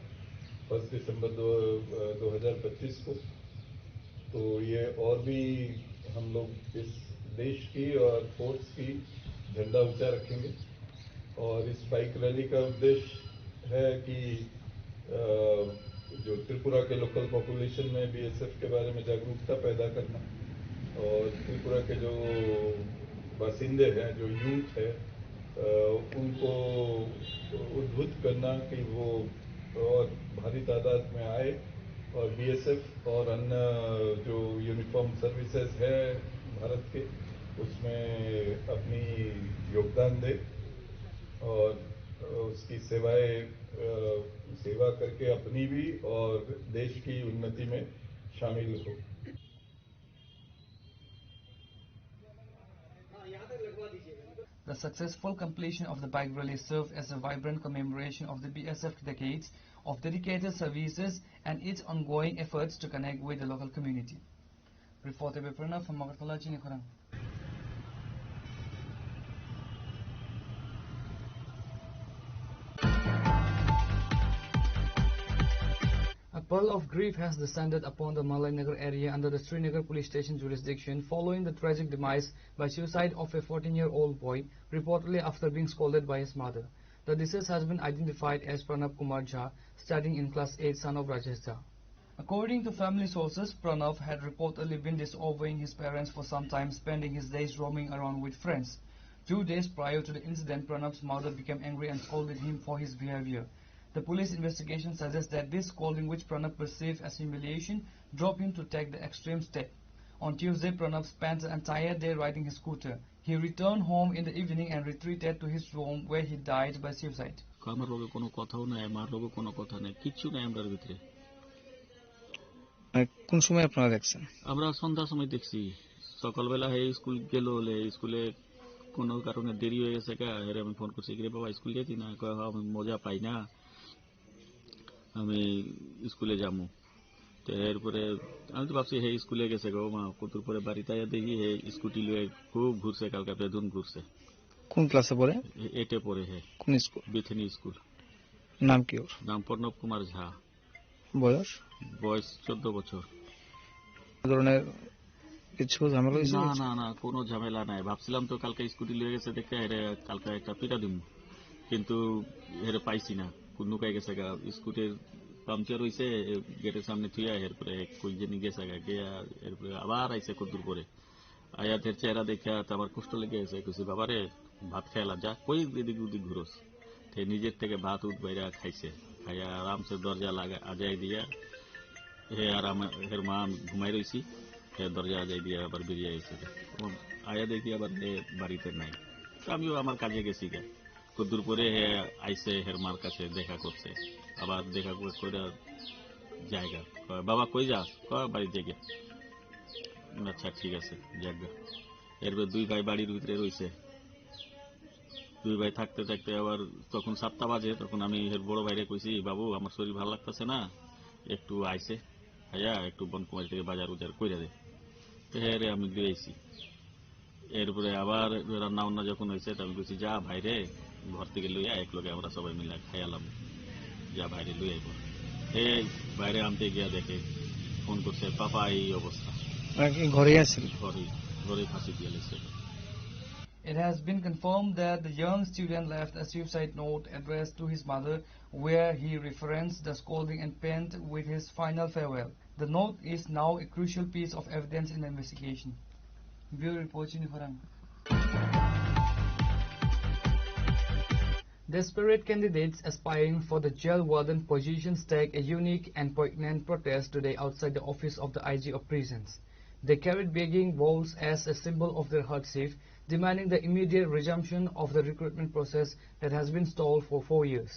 फर्स्ट दिसंबर दो, अ, दो हज़ार पच्चीस को। तो ये और भी हम लोग इस देश की और फोर्स की झंडा ऊंचा रखेंगे। और इस बाइक रैली का उद्देश्य है कि, अ, जो त्रिपुरा के लोकल पॉपुलेशन में बीएसएफ के बारे में जागरूकता पैदा करना और त्रिपुरा के जो बासिंदे हैं, जो यूथ है, अ, उनको उद्बुद्ध करना कि वो और भारी तादाद में आए और बीएसएफ और अन्य जो यूनिफॉर्म सर्विसेज है भारत के, उसमें अपनी योगदान दे और उसकी सेवाएं, अ, सेवा करके अपनी भी और देश की उन्नति में शामिल हो। The successful completion of the bike rally served as a vibrant commemoration of the B S F decades of dedicated services and its ongoing efforts to connect with the local community. Reporter by Pranav from Agartala, Chinikhorang. A pall of grief has descended upon the Malainagar area under the Srinagar police station jurisdiction following the tragic demise by suicide of a fourteen-year-old boy, reportedly after being scolded by his mother. The deceased has been identified as Pranab Kumar Jha, studying in class eight, son of Rajesh Jha. According to family sources, Pranav had reportedly been disobeying his parents for some time, spending his days roaming around with friends. Two days prior to the incident, Pranav's mother became angry and scolded him for his behavior. The police investigation suggests that this scolding, which Pranav perceived as humiliation, drove him to take the extreme step. On Tuesday, Pranav spent the entire day riding his scooter. He returned home in the evening and retreated to his room, where he died by suicide. আমার লগে কোনো কথাও নাই, মার লগে কোনো কথা নাই, কিচ্ছু নাই আমরার ভিতরে। মানে, কোন সময় আপনারা দেখছেন? আমরা সন্ধ্যার সময় দেখছি। সকালবেলা হে স্কুল গেল, হলে স্কুলে কোনো কারণে দেরি হয়ে গেছে গা, হেরে আমি ফোন করছি, "কিরে বাবা, স্কুল যাইতি না?" কয়, "হ্যাঁ, আমি মজা পাই না, আমি স্কুলে যাবো।" তো এরপরে আমি তো ভাবছি, "হে স্কুলে গেছে গো মা।" কতদূর পরে বাড়িতে আইয়া দেখি, হে স্কুটি লয়ে খুব ঘুরছে, কালকে বেদুন ঘুরছে। কোন ক্লাসে পড়ে? এ-, এইটে পড়ে হে। কোন স্কুল? বেথেনি স্কুল। নাম কি ওর? নাম প্রণব কুমার ঝা। বয়স? বয়স চোদ্দ বছর। এ ধরনের কিছু ঝামেলা হয়েছে? না, না, না, কোনো ঝামেলা নাই। ভাবছিলাম তো কালকে স্কুটি লয়ে গেছে দেখে এরে কালকে একটা পিটা দিমু, কিন্তু এরে পাইছি না, কোন নুকাই গেছে গা। স্কুটির পাংচার হইছে, গেটের সামনে থুইয়া এরপরে কই জানি গেছে গা, গিয়া এরপরে আবার আইছে কতদূর পরে। আয়া, এর চেহারা দেখে তো আমার কষ্ট লেগে গেছে। কইছি, "বাবা রে, ভাত খাইলা যা, কই এদিক ওদিক ঘুরোস?" তে নিজের থেকে ভাত উঠ বাইরা খাইছে, আয়া আরামসে দরজা লাগা আজাই দিয়া, হে আরাম, হের মা ঘুমাই রইছি, হে দরজা আজাই দিয়া আবার বেরিয়ে আইছে। তখন আয়া দেখি আবার হে বাড়িতে নাই। তো আমিও আমার কাজে গেছি গা। কদ্দুর পরে হে আইছে হের মার কাছে দেখা করতে, আবার দেখা করে করে জায়গা। কয়, "বাবা, কই যাস?" কয়, "বাড়ির জায়গা।" "আচ্ছা, ঠিক আছে, যাক গা।" এরপর দুই ভাই বাড়ির ভিতরে রইছে। দুই ভাই থাকতে থাকতে আবার তখন সাতটা বাজে, তখন আমি এর বড় ভাইরে কইছি, "বাবু, আমার শরীর ভালো লাগতেছে না, একটু আইছে, আইয়া একটু বনকুমারী থেকে বাজার উজার কইরা দে।" তো হ্যাঁ রে, আমি দিয়ে আইছি। এরপরে আবার রান্না বান্না যখন হয়েছে, তো আমি কইছি, "যা ভাইরে, ঘর থেকে লইয়া এক লগে আমরা সবাই মিলে খাইয়ালাম, যা ভাইরে লই আইব।" এই বাইরে আনতে গিয়া দেখে, ফোন করছে, "পাপা, এই অবস্থা।" মানে কি ঘরেই আছিল? ঘরেই, ঘরেই ফাঁসি দিয়ে লেছে। It has been confirmed that the young student left a suicide note addressed to his mother, where he referenced the scolding and penned with his final farewell. The note is now a crucial piece of evidence in the investigation. Bureau Report, Chini Khorang. Desperate candidates aspiring for the jail warden position staged a unique and poignant protest today outside the office of the I G of Prisons. They carried begging bowls as a symbol of their hardship, demanding the immediate resumption of the recruitment process that has been stalled for four years.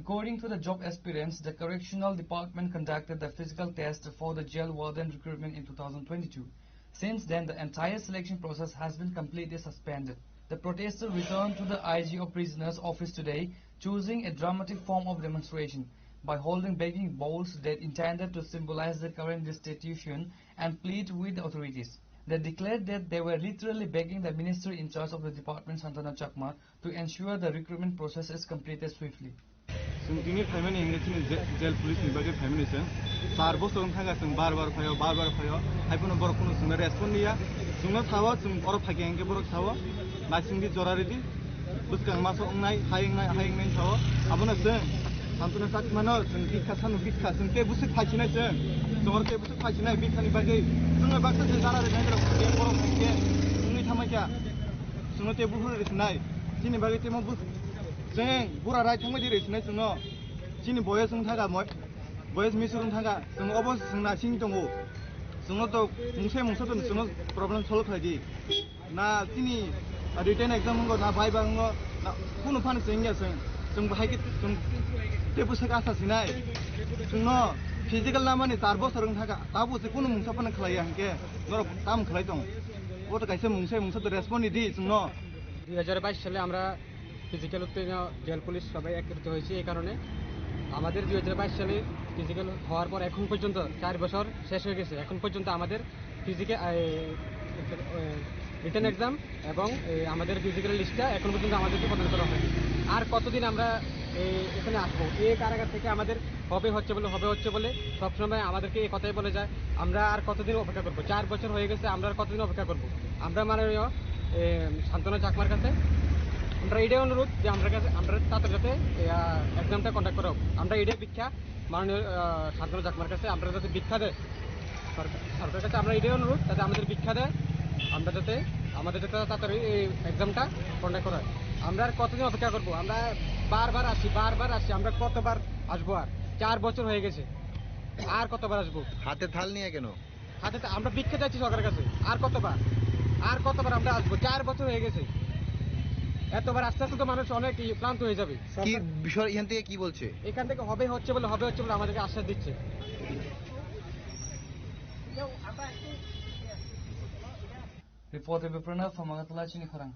According to the job aspirants, the correctional department conducted the physical test for the jail warden recruitment in two thousand twenty-two. Since then, the entire selection process has been completely suspended. The protesters returned to the I G of Prisoners office today, choosing a dramatic form of demonstration by holding begging bowls that intended to symbolize the current destitution and plead with the authorities. They declared that they were literally begging the minister in charge of the department, Santana Chakma, to ensure the recruitment process is completed swiftly. Chwng tini phaimani hwnwi chini je-, jail police ni bagwi phaimani chwng. Char bosor wng thangkha chwng bar bar phaio, bar bar phaio. Haiphano borok kunu chwngno respond liya. Chwngno sao, chwng oro phaikha hinkhe borok sao. Naisingdi jora ridi. Bwskang maso wngnai, hai wngnai, hai wngnai sao. Abono chwng Santana Chakmano chwng bikha sanu bikha. Chwng tei bwswk phaisinai chwng. Chwng oro tei bwswk phaisinai bikhani bagwi. Chwngno baksa se jara rinai borok hinkhe borok hinkhe wngwi thangmai kha. Chwngno tei buphuru risinai. Chini bagwi tei mo bu-, chwng bura rai thangmai di risinai chwngno. Chini boyes wng thangkha moi, boyes misur wng thangkha. Chwng obo chwng naising tongo. Chwngno to mungsa mungsa to chwngno problem solve khlai di. Na chini written exam wngo, na viva wngo, na kunu phano chwng ya chwng. Chwng bahai khe chwng tei bwswk asa sinai. Chwngno physical lamani char bosor wng thangkha. Tabuk se kunu mungsa phano khlai ya hinkhe norok tam khlai tong. Bo to kaisa mungsa mungsa to respond ni di chwngno. দুই হাজার বাইশ সালে আমরা ফিজিক্যাল উত্তীর্ণ jail police সবাই একত্রিত হয়েছি এই কারণে। আমাদের দুই হাজার বাইশ সালে ফিজিক্যাল হওয়ার পর এখন পর্যন্ত চার বছর শেষ হয়ে গেছে, এখন পর্যন্ত আমাদের ফিজিক্যাল, রিটেন এক্সাম এবং এই আমাদের ফিজিক্যাল লিস্টটা এখন পর্যন্ত আমাদেরকে প্রদান করা হয়নি। আর কতদিন আমরা এই এখানে আসবো? এই কারাগার থেকে আমাদের হবে হচ্ছে বলে, হবে হচ্ছে বলে সবসময় আমাদেরকে এই কথাই বলে যায়। আমরা আর কতদিন অপেক্ষা করবো? চার বছর হয়ে গেছে, আমরা আর কতদিন অপেক্ষা করবো? আমরা মাননীয়, এ, শান্তনু চাকমার কাছে আমরা এটাই অনুরোধ যে আমরা কাছে, আমরা তাড়াতাড়ি যাতে, এ, আ, এক্সামটা কন্ডাক্ট করা হোক। আমরা এটাই ভিক্ষা মাননীয়, আ, শান্তনু চাকমার কাছে আমরা যাতে ভিক্ষা দেয়, সরকার, সরকারের কাছে আমরা এটাই অনুরোধ যাতে আমাদের ভিক্ষা দেয়, আমরা যাতে, আমাদের যাতে তাড়াতাড়ি এই এক্সামটা কন্ডাক্ট করা হয়। আমরা আর কতদিন অপেক্ষা করবো? আমরা বারবার আসি, বারবার আসি, আমরা কতবার আসবো আর? চার বছর হয়ে গেছে, আর কতবার আসবো? হাতে থাল নিয়ে কেন? হাতে থা-, আমরা ভিক্ষা চাইছি সরকারের কাছে, আর কতবার, আর কতবার আমরা আসবো? চার বছর হয়ে গেছে, এতবার আস্তে আস্তে তো মানুষ অনেক ই-, ক্লান্ত হয়ে যাবে। কি বিষয় এখান থেকে কি বলছে? এখান থেকে হবে হচ্ছে বলে, হবে হচ্ছে বলে আমাদেরকে আশ্বাস দিচ্ছে। Report by Pranav from Agartala, Chini Khorang.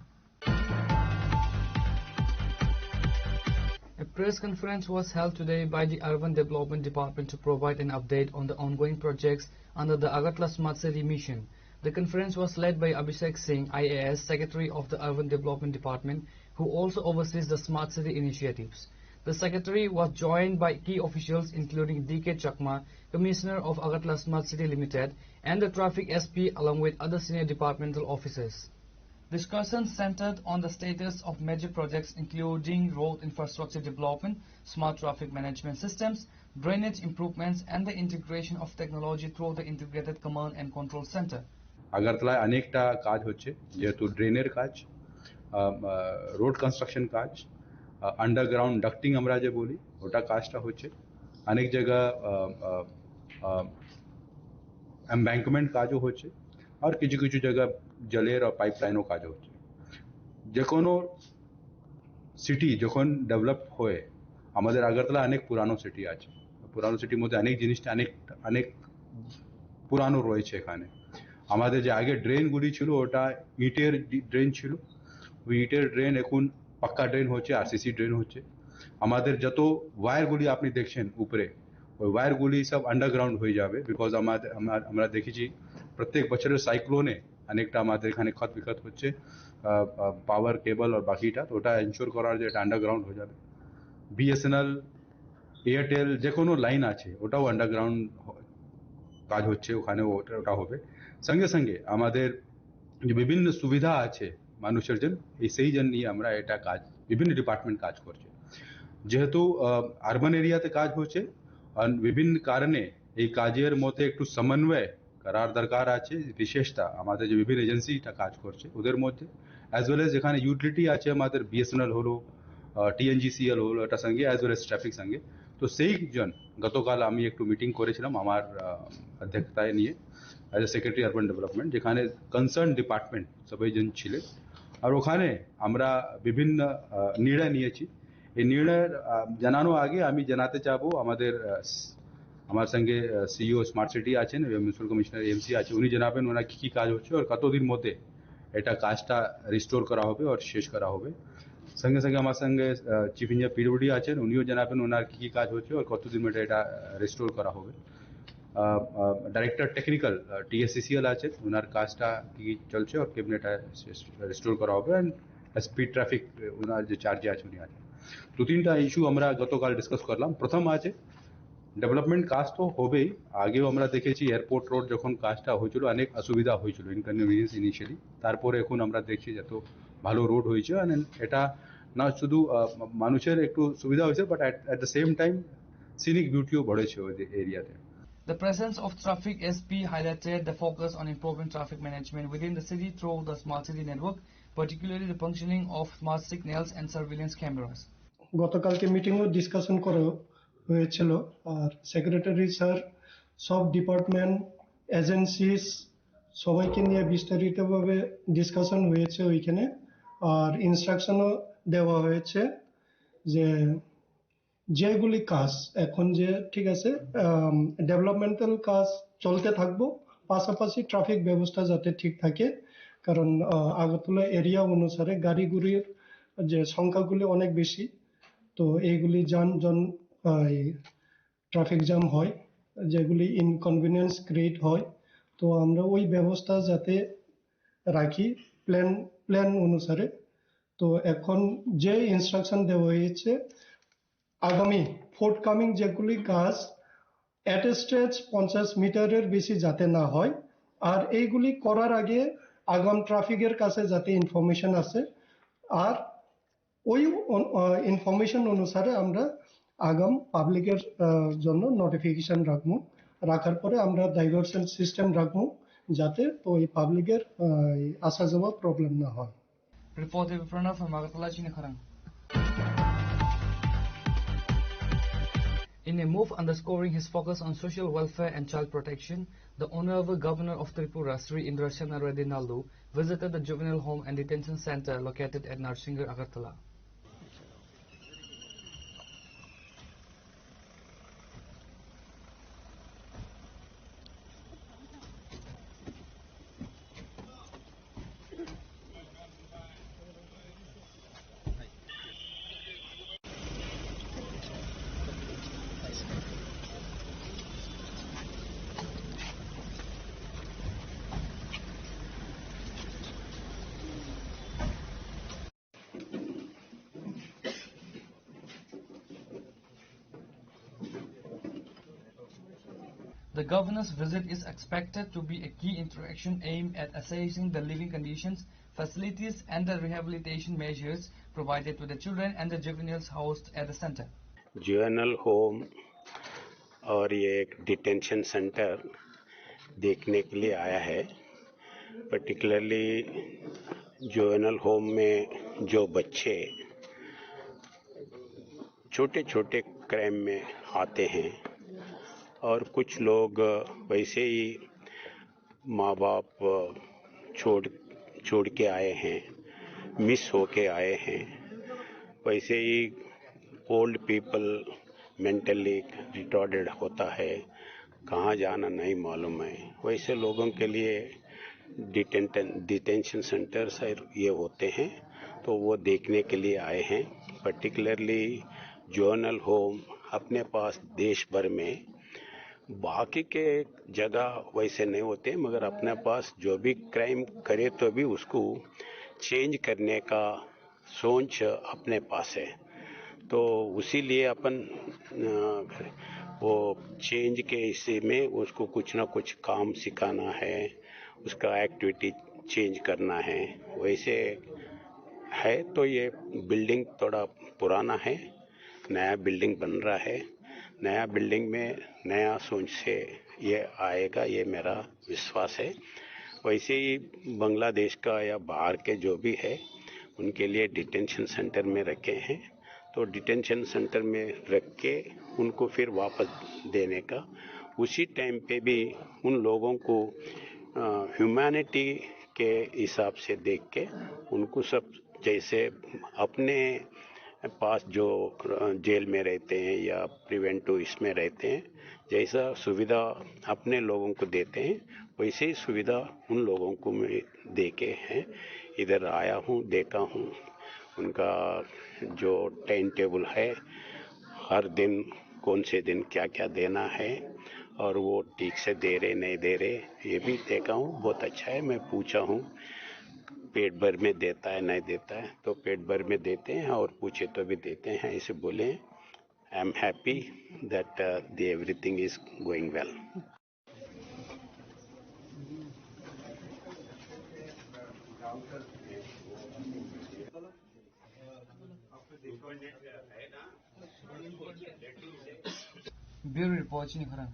A press conference was held today by the Urban Development Department to provide an update on the ongoing projects under the Agartala Smart City Mission. The conference was led by Abhishek Singh, I A S, Secretary of the Urban Development Department, who also oversees the Smart City initiatives. The secretary was joined by key officials including D K Chakma, Commissioner of Agartala Smart City Limited, and the Traffic S P, along with other senior departmental officers. Discussions centered on the status of major projects including road infrastructure development, smart traffic management systems, drainage improvements, and the integration of technology through the integrated command and control center. আগরতলায় অনেকটা কাজ হচ্ছে, যেহেতু ড্রেনের কাজ, road construction কাজ, underground ducting আমরা যে বলি, ওটা কাজটা হচ্ছে। অনেক জায়গা এম্ব্যাঙ্কমেন্ট কাজও হচ্ছে, আর কিছু কিছু জায়গা জলের আর পাইপলাইনও কাজ হচ্ছে। যে কোনো সিটি যখন ডেভেলপ হয়, আমাদের আগরতলা অনেক পুরানো সিটি আছে, পুরানো সিটির মধ্যে অনেক জিনিসটা অনেক, অনেক পুরানো রয়েছে এখানে। আমাদের যে আগে ড্রেনগুলি ছিল, ওটা ইটের ডি-, ড্রেন ছিল। ওই ইটের ড্রেন এখন পাক্কা ড্রেন হচ্ছে, আরসিসি ড্রেন হচ্ছে। আমাদের যত ওয়্যারগুলি আপনি দেখছেন উপরে, ওই ওয়্যারগুলি সব আন্ডারগ্রাউন্ড হয়ে যাবে, বিকজ আমাদের, আমরা, আমরা দেখেছি প্রত্যেক বছরের সাইক্লোনে অনেকটা আমাদের এখানে ক্ষত বিক্ষত হচ্ছে, আহ, আহ, পাওয়ার কেবল আর বাকিটা, তো ওটা এনশিওর করার যে এটা আন্ডারগ্রাউন্ড হয়ে যাবে। বিএসএনএল, এয়ারটেল, যে কোনো লাইন আছে, ওটাও আন্ডারগ্রাউন্ড হ-, কাজ হচ্ছে, ওখানে ওটা, ওটা হবে। সঙ্গে সঙ্গে আমাদের যে বিভিন্ন সুবিধা আছে মানুষের জন্য, এই সেই জন্য নিয়ে আমরা এটা কাজ, বিভিন্ন ডিপার্টমেন্ট কাজ করছে। যেহেতু, আহ, আরবান এরিয়াতে কাজ হচ্ছে, আর বিভিন্ন কারণে এই কাজের মধ্যে একটু সমন্বয় করার দরকার আছে। বিশেষতা আমাদের যে বিভিন্ন এজেন্সিটা কাজ করছে ওদের মধ্যে, অ্যাজ ওয়েল অ্যাজ যেখানে ইউটিলিটি আছে, আমাদের বিএসএনএল হলো, আহ, টিএনজিসিএল হলো, এটা সঙ্গে অ্যাজ ওয়েল অ্যাজ ট্রাফিক সঙ্গে। তো সেই জন গতকাল আমি একটু মিটিং করেছিলাম আমার, আহ, অধ্যক্ষতায় নিয়ে, as a secretary urban development, যেখানে কনসার্ন ডিপার্টমেন্ট সবাই জন ছিলেন। আর ওখানে আমরা বিভিন্ন, আহ, নির্ণয় নিয়েছি। এই নির্ণয়ের, আহ, জানানো আগে আমি জানাতে চাবো আমাদের, আহ, স-, আমার সঙ্গে, আহ, সিইও স্মার্ট সিটি আছেন, মিউনিসিপ্যাল কমিশনার এমসি আছে, উনি জানাবেন ওনার কী কী কাজ হচ্ছে আর কতদিন মধ্যে এটা কাজটা রিস্টোর করা হবে আর শেষ করা হবে। সঙ্গে সঙ্গে আমার সঙ্গে, আহ, চিফ ইঞ্জিনিয়ার পিডব্লিউডি আছেন, উনিও জানাবেন ওনার কী কী কাজ হচ্ছে আর কতদিন মধ্যে এটা, আহ, রিস্টোর করা হবে। আহ, আহ, ডাইরেক্টর টেকনিক্যাল, আহ, টিএসসিসিএল আছেন, ওনার কাজটা কী কী চলছে আর কেমনে এটা শেষ, রিস্টোর করা হবে, অ্যান্ড স্পিড ট্রাফিক, আহ, ওনার যে চার্জে আছে উনি আছেন। দু তিনটা ইস্যু আমরা গতকাল ডিসকাস করলাম। প্রথম আছে ডেভেলপমেন্ট কাজ তো হবেই, আগেও আমরা দেখেছি এয়ারপোর্ট রোড যখন কাজটা হয়েছিল অনেক অসুবিধা হয়েছিল, ইনকনভিনিয়েন্স ইনিশিয়ালি। তারপরে এখন আমরা দেখছি যত ভালো রোড হয়েছে, and এটা না শুধু, আহ, মানুষের একটু সুবিধা হয়েছে, but at, at the same time scenic বিউটিও বড়েছে ওই যে এরিয়াতে। The presence of traffic S P highlighted the focus on improving traffic management within the city through the smart city network, particularly the functioning of smart signals and surveillance cameras. গতকালকে মিটিংও ডিসকাশন করা হয়েছিল। আর secretary sir সব department, agencies সবাইকে নিয়ে বিস্তারিতভাবে ডিসকাশন হয়েছে ওইখানে। আর ইনস্ট্রাকশনও দেওয়া হয়েছে যে যেগুলি কাজ এখন যে, ঠিক আছে, আম, ডেভেলপমেন্টাল কাজ চলতে থাকবো, পাশাপাশি ট্রাফিক ব্যবস্থা যাতে ঠিক থাকে, কারণ, আহ, আগরতলা এরিয়া অনুসারে গাড়ি গুড়ির যে সংখ্যাগুলি অনেক বেশি, তো এইগুলি যান জন, আহ, এই ট্রাফিক জ্যাম হয়, যেগুলি ইনকনভিনিয়েন্স ক্রিয়েট হয়, তো আমরা ওই ব্যবস্থা যাতে রাখি প্ল্যান, প্ল্যান অনুসারে। তো এখন যে ইনস্ট্রাকশন দেওয়া হয়েছে, আগামী ফোর্থকামিং যেগুলি কাজ অ্যাট এ স্ট্রেচ পঞ্চাশ মিটারের বেশি যাতে না হয়, আর এইগুলি করার আগে আগাম ট্রাফিকের কাছে যাতে ইনফরমেশন আছে, আর ওই অন-, আহ, ইনফরমেশন অনুসারে আমরা আগাম পাবলিকের, আহ, জন্য নোটিফিকেশন রাখবো। রাখার পরে আমরা ডাইভারশন সিস্টেম রাখবো, যাতে ওই পাবলিকের, আহ, আসা যাওয়া প্রবলেম না হয়। Reporter Pranav from Agartala, Chini Khorang. In a move underscoring his focus on social welfare and child protection, the Honorable Governor of Tripura, Shri Indrasena Reddy Nallu, visited the Juvenile Home and Detention Center located at Narsingar, Agartala. The governor's visit is expected to be a key interaction aimed at assessing the living conditions facilities and the rehabilitation measures provided to the children and the juveniles housed at the center. Juvenile home और ये एक detention centre देखने के लिए आया है। Particularly juvenile home में जो बच्चे छोटे छोटे क्राइम में आते हैं और कुछ लोग वैसे ही माँ बाप छोड़ छोड़ के आए हैं, मिस होके आए हैं। वैसे ही ओल्ड पीपल मेंटली रिटार्डेड होता है, कहाँ जाना नहीं मालूम है। वैसे लोगों के लिए डिटेंटन डिटेंशन सेंटर ये होते हैं, तो वो देखने के लिए आए हैं। पर्टिकुलरली जोनल होम अपने पास देश भर में, बाकी के जगह वैसे नहीं होते, मगर अपने पास जो भी क्राइम करे तो भी उसको चेंज करने का सोच अपने पास है। तो उसी लिए अपन अ, वो चेंज के हिस्से में उसको कुछ ना कुछ काम सिखाना है, उसका एक्टिविटी चेंज करना है। वैसे है तो ये बिल्डिंग थोड़ा पुराना है, नया बिल्डिंग बन रहा है। नया बिल्डिंग में नया सोच से ये आएगा, ये मेरा विश्वास है। वैसे ही बांग्लादेश का या बाहर के जो भी है, उनके लिए डिटेंशन सेंटर में रखे हैं, तो डिटेंशन सेंटर में रख के उनको फिर वापस देने का, उसी टाइम पे भी उन लोगों को ह्यूमैनिटी के हिसाब से देख के उनको सब जैसे अपने पास जो अ, जेल में रहते हैं या प्रिवेंटिव इसमें रहते हैं, जैसा सुविधा अपने लोगों को देते हैं, वैसे ही सुविधा उन लोगों को भी दे के हैं। इधर आया हूँ, देखा हूँ उनका जो टाइम टेबल है, हर दिन कौन से दिन क्या क्या देना है और वो ठीक से दे रहे नहीं दे रहे, ये भी देखा हूँ। बहुत अच्छा है। मैं पूछा हूँ पेट भर में देता है नहीं देता है, तो पेट भर में देते हैं और पूछे तो भी देते हैं, ऐसे बोले। I am happy that uh, the everything is going well. Bureau Report, Chini Khorang.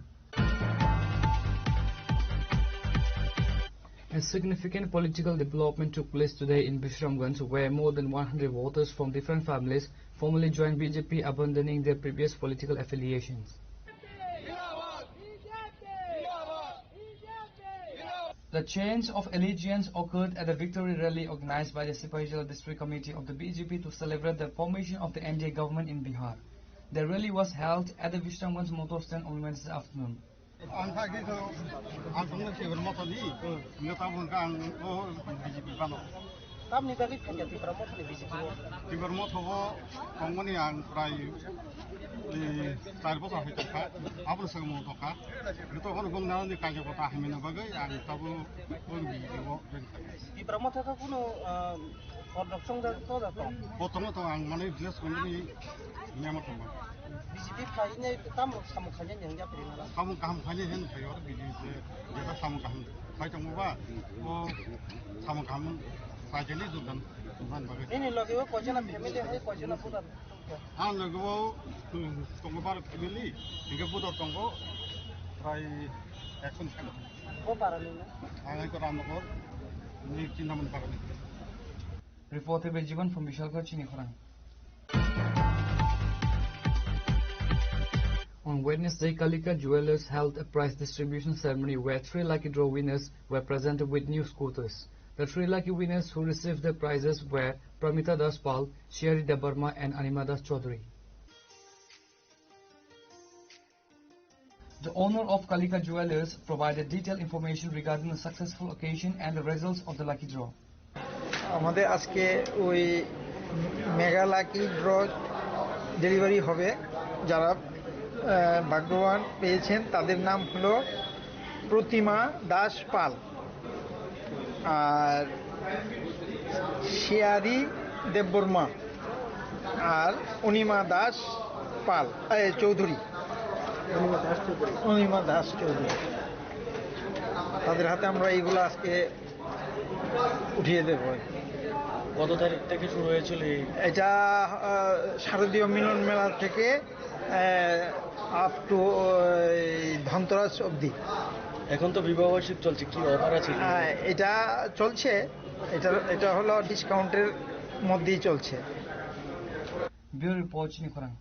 A significant political development took place today in Bishramganj, where more than one hundred voters from different families formally joined B J P, abandoning their previous political affiliations. The change of allegiance occurred at the victory rally organized by the Sipahijala District Committee of the B J P to celebrate the formation of the N D A government in Bihar. The rally was held at the Bishramganj motor stand on Wednesday afternoon. Ang kha khe to, ang tongno Tibor Motha ni, hingke tamo hingke ang o B J P bano. Tamni bagwi phaikha Tipra Motha ni B J P o? Tibor Motha o tongmani ang prai, eh, char bosor hai tongkha, aboni swkang bo tongkha. Joto bono gong nani kaijak bo ta hamya ni bagwi ang tabuk o B J P o join khaikha. Tipra Motha khe kunu, ah, Kotor chongjak to da tong. Bo tongo tong, ang mane business company memo tongma. B J P phainai tamo samung khainai ni hwnjak phainai nala. Samung kaham khainai hwn phai or B J P je jeta samung kaham khai tongma ba. O samung kaham khainai jurgan man bagwi. Nini loge o koijona family hai koijona buda. Ang loge o, hmm, tongo bar family, hingke buda tongo prai ekson khan. Bo para ni na? Ang ko Ramnagar ni Chintamani para ni. Reporter Bejiban from Bishalgarh, Chini Khorang. On Wednesday, Kalika Jewelers held a prize distribution ceremony where three lucky draw winners were presented with new scooters. The three lucky winners who received their prizes were Pramita Das Pal, Shiari Debbarma, and Anima Das Chaudhary. The owner of Kalika Jewelers provided detailed information regarding the successful occasion and the results of the lucky draw. আমাদের আজকে ওই mega lucky draw delivery হবে। যারা, আহ, ভাগ্যবান পেয়েছেন, তাদের নাম হলো প্রতিমা দাস পাল। আর শিয়ারি দেববর্মা আর অনিমা দাস পাল, এ, চৌধুরী। অনিমা দাস চৌধুরী। অনিমা দাস চৌধুরী। তাদের হাতে আমরা এইগুলো আজকে উঠিয়ে দেবো। কত তারিখ থেকে শুরু হয়েছিল এই? এটা আহ, শারদীয় মিলন মেলা থেকে আপ টু ধনতেরাস অবধি। এখন তো বিবাহ বার্ষিক চলছে, কি অফার আছে? আহ, এটা চলছে, এটা এটা হলো ডিসকাউন্টের মধ্যেই চলছে। Bureau report, Chini Khorang.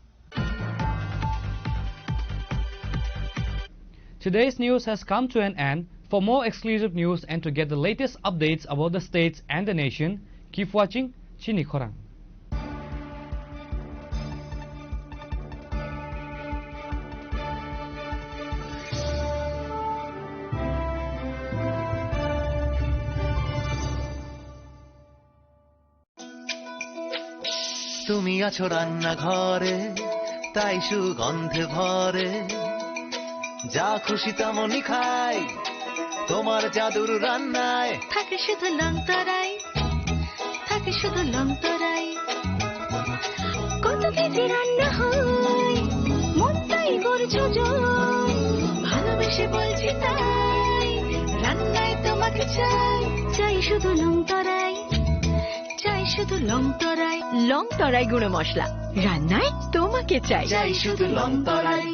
Today's news has come to an end. For more exclusive news and to get the latest updates about the states and the nation, keep watching Chini Khorang. তুমি আছো রান্নাঘরে, তাই সুগন্ধে ভরে। যা খুশি তেমনই খাই, তোমার জাদুর রান্নায়। থাকে শুধু লংতরাই, থাকে শুধু লংতরাই। কত কেজি রান্না হয়, মনটাই করছো জয়। ভালোবেসে বলছি তাই, রান্নায় তোমাকে চাই। চাই শুধু লংতরাই, চাই শুধু লংতরাই। লংতরাই গুঁড়ো মশলা, রান্নায় তোমাকে চাই। চাই শুধু লংতরাই।